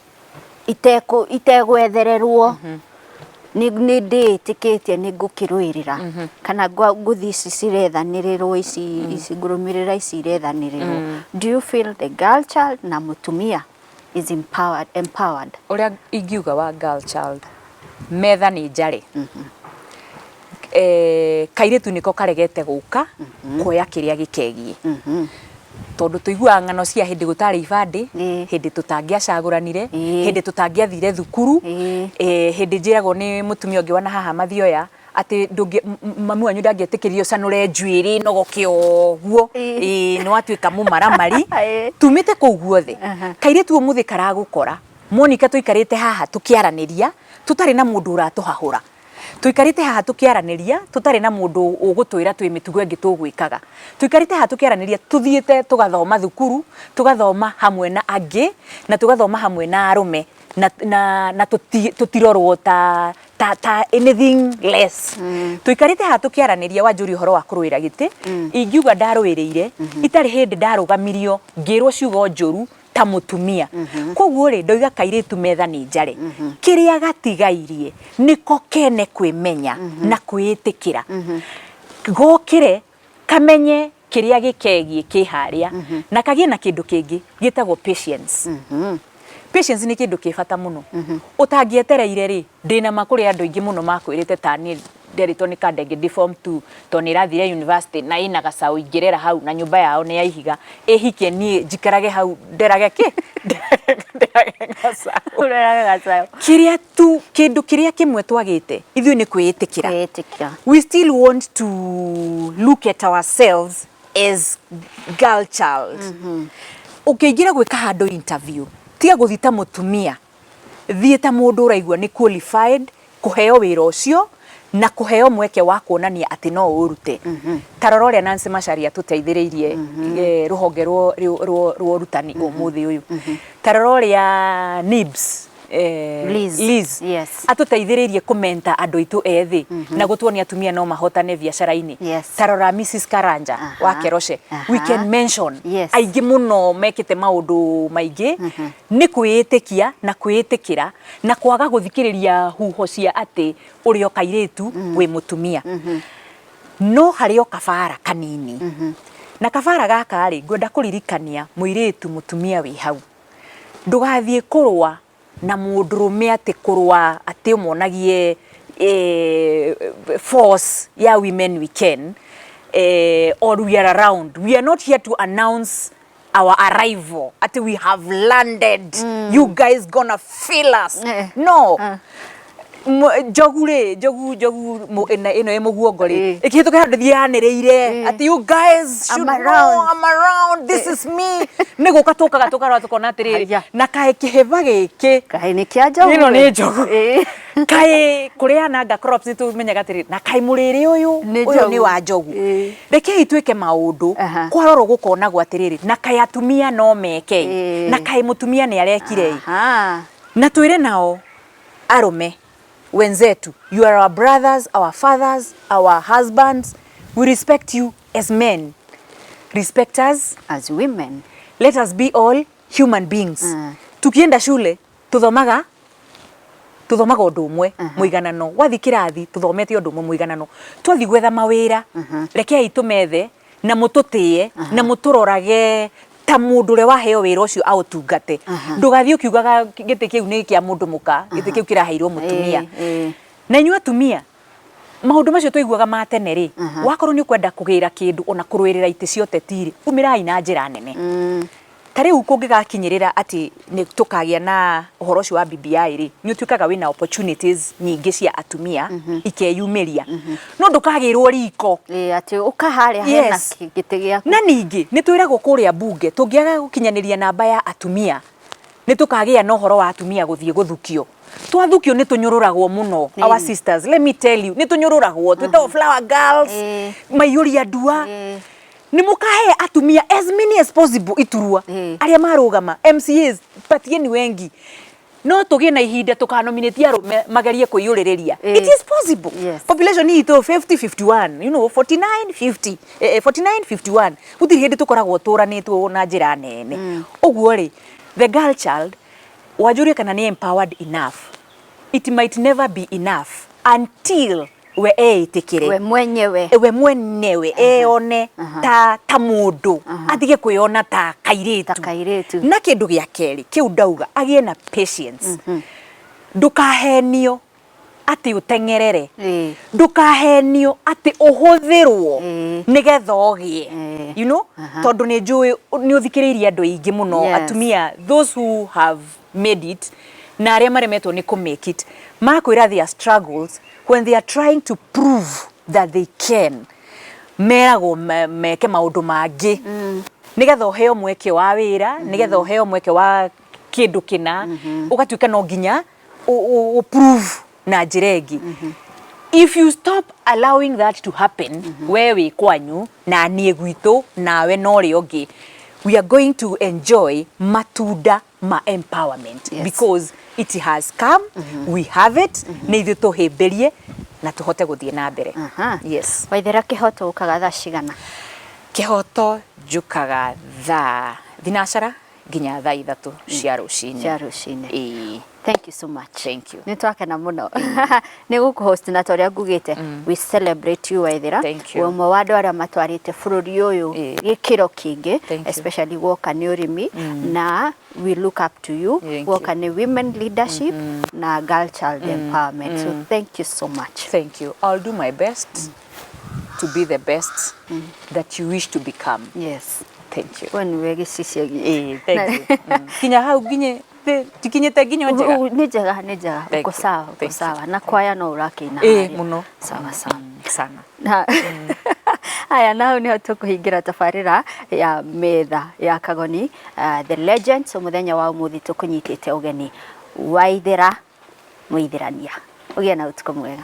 A: itegwethererwo, nĩ ndĩĩtĩkĩtie nĩ ngũkĩrũĩrĩra, kana ngũthiĩ ici cirethanĩrĩrwo, ici ici ngũrũmĩrĩra ici irethanĩrĩrwo? Do you feel the girl child na mũtumia is empowered?
B: Ũrĩa ingiuga wa girl child, metha nĩ njare. Kairĩtu nĩko karegete gũka kuoya kĩrĩa gĩkegiĩ, tondũ tũiguaga ng'ano cia hĩndĩ gũtarĩ ibandĩ, hĩndĩ tũtangĩacagũranire, hĩndĩ tũtangĩathire thukuru, hĩndĩ njĩragwo nĩ mũtumia ũngĩ wana haha Mathioya atĩ ndũngĩ mami wanyu ndangĩetĩkĩririe ũcanũre njuĩrĩ nogoke ũguo, nĩ watuĩka mũmaramari. Tumĩte kũu guothe, kairĩtu ũmũthĩ karagũkora Monica tũikarĩte haha tũkĩaranĩria tũtarĩ na mũndũ ũratũhahũra, tũikarĩte haha tũkĩaranĩria tũtarĩ na mũndũ ũgũtwĩra twĩ mĩtugo ĩngĩ tũgwĩkaga, tũikarĩte haha tũkĩaranĩria tũthiĩte tũgathoma thukuru, tũgathoma hamwe na angĩ na tũgathoma hamwe na arũme na tũtirorwo ta anything less. Tũikarĩte haha tũkĩaranĩria wanjũria ũhoro wa kũrũĩra gĩtĩ, ingiuga ndarũĩrĩire itarĩ hĩndĩ ndarũgamirio ngĩrwo ciugo njũru ta mũtumia. Koguo rĩ, ndoiga kairĩtu metha nĩ njare, kĩrĩa gatigairie nĩko kene kwĩmenya na kwĩĩtĩkĩra, gokĩre kamenye kĩrĩa gĩkegiĩ kĩ harĩa, na kagĩe na kĩndũ kĩngĩ gĩtagwo patience. Patience nĩ kĩndũ kĩ bata mũno. Ũtangĩetereire rĩ, ndĩna ma kũrĩ andũ aingĩ mũno makwĩrĩte ta niĩ nderĩtwo nĩ kandenge ndĩ form 2 tondũ nĩ ĩrathire university na ĩna gacaũ ingĩrera hau na nyũmba yao nĩ ya ihiga, ĩhikie niĩ njikarage hau nderage kĩ? Nderage gacaũ.
A: Ũreraga gacaũ.
B: Kĩrĩa tu kĩndũ kĩrĩa kĩmwe twagĩte ithuĩ nĩ kwĩĩtĩkĩra.
A: Kwĩĩtĩkĩra.
B: We still want to look at ourselves as girl child. Ũkĩingĩra gwĩka handũ interview, tiga gũthiĩ ta mũtumia, thiĩ ta mũndũ ũraigua nĩ qualified kũheo wĩra ũcio. Na kũheo mweke wa kuonania atĩ no ũrute. Ta rora ũrĩa Nancy Macharia atũteithĩrĩirie rũhonge rwa ũrutani ũmũthĩ ũyũ. Ta rora ũrĩa NIBS
A: Liz.
B: Liz atũteithĩrĩirie kũmenta andũ aitũ ethĩ na gũtuonia atumia no mahotane biacara-inĩ. Ta rora Mrs Karanja wa Keroche. We can mention aingĩ mũno mekĩte maũndũ maingĩ nĩ kwĩĩtĩkia na kwĩĩtĩkĩra na kwaga gũthikĩrĩria huho cia atĩ ũrĩ o kairĩtu wĩ mũtumia. No harĩ o kabara kanini. Na kabara gaka rĩ, ngwenda kũririkania mũirĩtu mũtumia wĩ hau. Ndũgathiĩ kũrũa na mũndũrũme atĩ kũrũa atĩ ũmonagie force ya women we can or we are around. We are not here to announce our arrival atĩ we have landed, you guys gonna feel us. No. Njogu rĩ, njogu njogu ĩno ĩ mũguongo rĩ, ĩkĩhĩtũka handũ thiĩ yanĩrĩire atĩ you guys should
A: I'm
B: know
A: around.
B: I'm around, this is me. Nĩ gũka tũkaga tũkarora tũkona atĩrĩrĩ,
A: Haya.
B: na kaĩ kĩhĩba gĩkĩ
A: Kaĩ nĩ kĩa njogu.
B: Ĩno nĩ njogu. Kaĩ kũrĩa ananga crops nĩ tũmenyaga atĩrĩrĩ, na kaĩ mũrĩre ũyũ
A: Nĩ
B: ũyũ nĩ
A: njogu.
B: wa njogu. Rekei twĩke maũndũ kwarorwo gũkonagwo atĩrĩrĩ, na kaĩ atumia no meke, na kaĩ mũtumia nĩ arekire. Na twĩre nao arũme wenzetu, you are our brothers, our fathers, our husbands, we respect you as men, respect us
A: as women.
B: Let us be all human beings. Tukienda shule tuthomaga tuthomaga ũndũ ũmwe mũiganano, wathiĩ kĩrathi tũthomete ũndũ ũmwe mũiganano, twathiĩ gwetha mawĩra rekei tũmethe na mũtũtĩe na mũtũrorage ta mũndũ ũrĩa waheo wĩra ũcio aũtungate. Ndũgathiĩ ũkiugaga gĩtĩ kĩu nĩ kĩa mũndũ mũka, gĩtĩ kĩu kĩraheirwo mũtumia. Na inyuĩ atumia, maũndũ macio twaiguaga ma tene rĩ, wakorwo nĩ ũkwenda kũgĩra kĩndũ ona kũrũĩrĩra itĩ cia ũteti rĩ, umĩrai na njĩra nene. Ta rĩu kũngĩgakinyĩrĩra atĩ nĩ tũkagĩa na ũhoro ũcio wa BBI rĩ, nĩ ũtuĩkaga wĩna opportunities nyingĩ cia atumia ikeyumĩria, no ndũkagĩrwo riko.
A: Ĩĩ, atĩ ũka harĩa hena gĩtĩ gĩaku.
B: Na ningĩ nĩ twĩragwo kũrĩa mbunge tũngĩaga gũkinyanĩria namba ya atumia nĩ tũkagĩa na ũhoro wa atumia gũthiĩ gũthukio. Twathukio nĩ tũnyũrũragwo mũno. Our sisters, let me tell you, nĩ tũnyũrũragwo, twĩtagwo flower girls, maiyũria ndua. Nĩ mũkahe atumia as many as possible iturwa arĩa marũgama MCAs, patieni wengi, no tũgĩe na ihinda tũkanominate arũme magerie kwĩyũrĩrĩria. It is possible. Population itũ 50 51, 49 50, 49 51, gũtirĩ hĩndĩ tũkoragwo tũranĩtwo na njĩra nene. Ũguo rĩ, the girl child wanjũrie kana nĩ empowered enough, it might never be enough until we eĩtĩkĩre
A: we mwenyewe,
B: we mwenyewe eone ta mũndũ, atige kwĩona ta kairĩtu.
A: Ta kairĩtu.
B: Na kĩndũ gĩa kerĩ kĩu ndauga, agĩe na patience. Ndũkahenio atĩ ũteng'erere, ndũkahenio atĩ ũhũthĩrwo nĩgetha ũgĩe, tondũ nĩ njũĩ nĩ ũthikĩrĩirie andũ aingĩ mũno, atumia those who have made it na arĩa maremetwo nĩ kũ make it, makwĩra their struggles when they are trying to prove that they can, meragwo meke maũndũ mangĩ nĩgetha ũheo mweke wa wĩra, nĩgetha ũheo mweke wa kĩndũ kĩna, ũgatuĩka no nginya ũ prove na njĩra ĩngĩ. If you stop allowing that to happen, we wĩ kwanyu na niĩ gwitũ nawe na ũrĩa ũngĩ, we are going to enjoy matunda ma empowerment because it has come, we have it. Nĩ ithuĩ tũhĩmbĩrie na tũhote gũthiĩ na mbere. Yes.
A: Waithera, kĩhoto ũkaga thaa cigana?
B: Kĩhoto njũkaga thaa 3 nginya thaa 3 cia rũcinĩ.
A: Cia rũcinĩ.
B: Ĩĩ.
A: Thank you so much.
B: Thank you.
A: Nĩ twakena mũno nĩ gũkũhost na ta ũrĩa ngugĩte, we celebrate you, Waithera.
B: Thank you.
A: Wĩ ũmwe wa andũ arĩa matwarĩte bũrũri ũyũ gĩkĩro kĩngĩ,
B: Thank you.
A: especially woka nĩ ũrĩmi, na we look up to you.
B: Thank
A: woka
B: you.
A: Nĩ women leadership na girl child empowerment, so thank you so much.
B: Thank you. I'll do my best to be the best that you wish to become. Thank you.
A: We nĩwe gĩcicio gitũ.
B: Ĩĩ, thank you. Kinya hau nginye tikinyĩte nginyo njega.
A: Nĩ njega, nĩ njega.
B: Thank
A: Uko
B: you.
A: sawa, uko
B: Thank you.
A: sawa, na kwaya no ũrakĩina
B: Ĩĩ,
A: harĩa.
B: Mũno.
A: Sawa sawa.
B: Sana.
A: Na haya, na hau niho tũkũhingĩra tabarĩra ya Metha ya Kagoni, The Legends. Mũthenya wa ũmũthĩ tũkũnyitĩte ũgeni Waithera Mũithĩrania. Ũgĩe na ũtukũ mwega.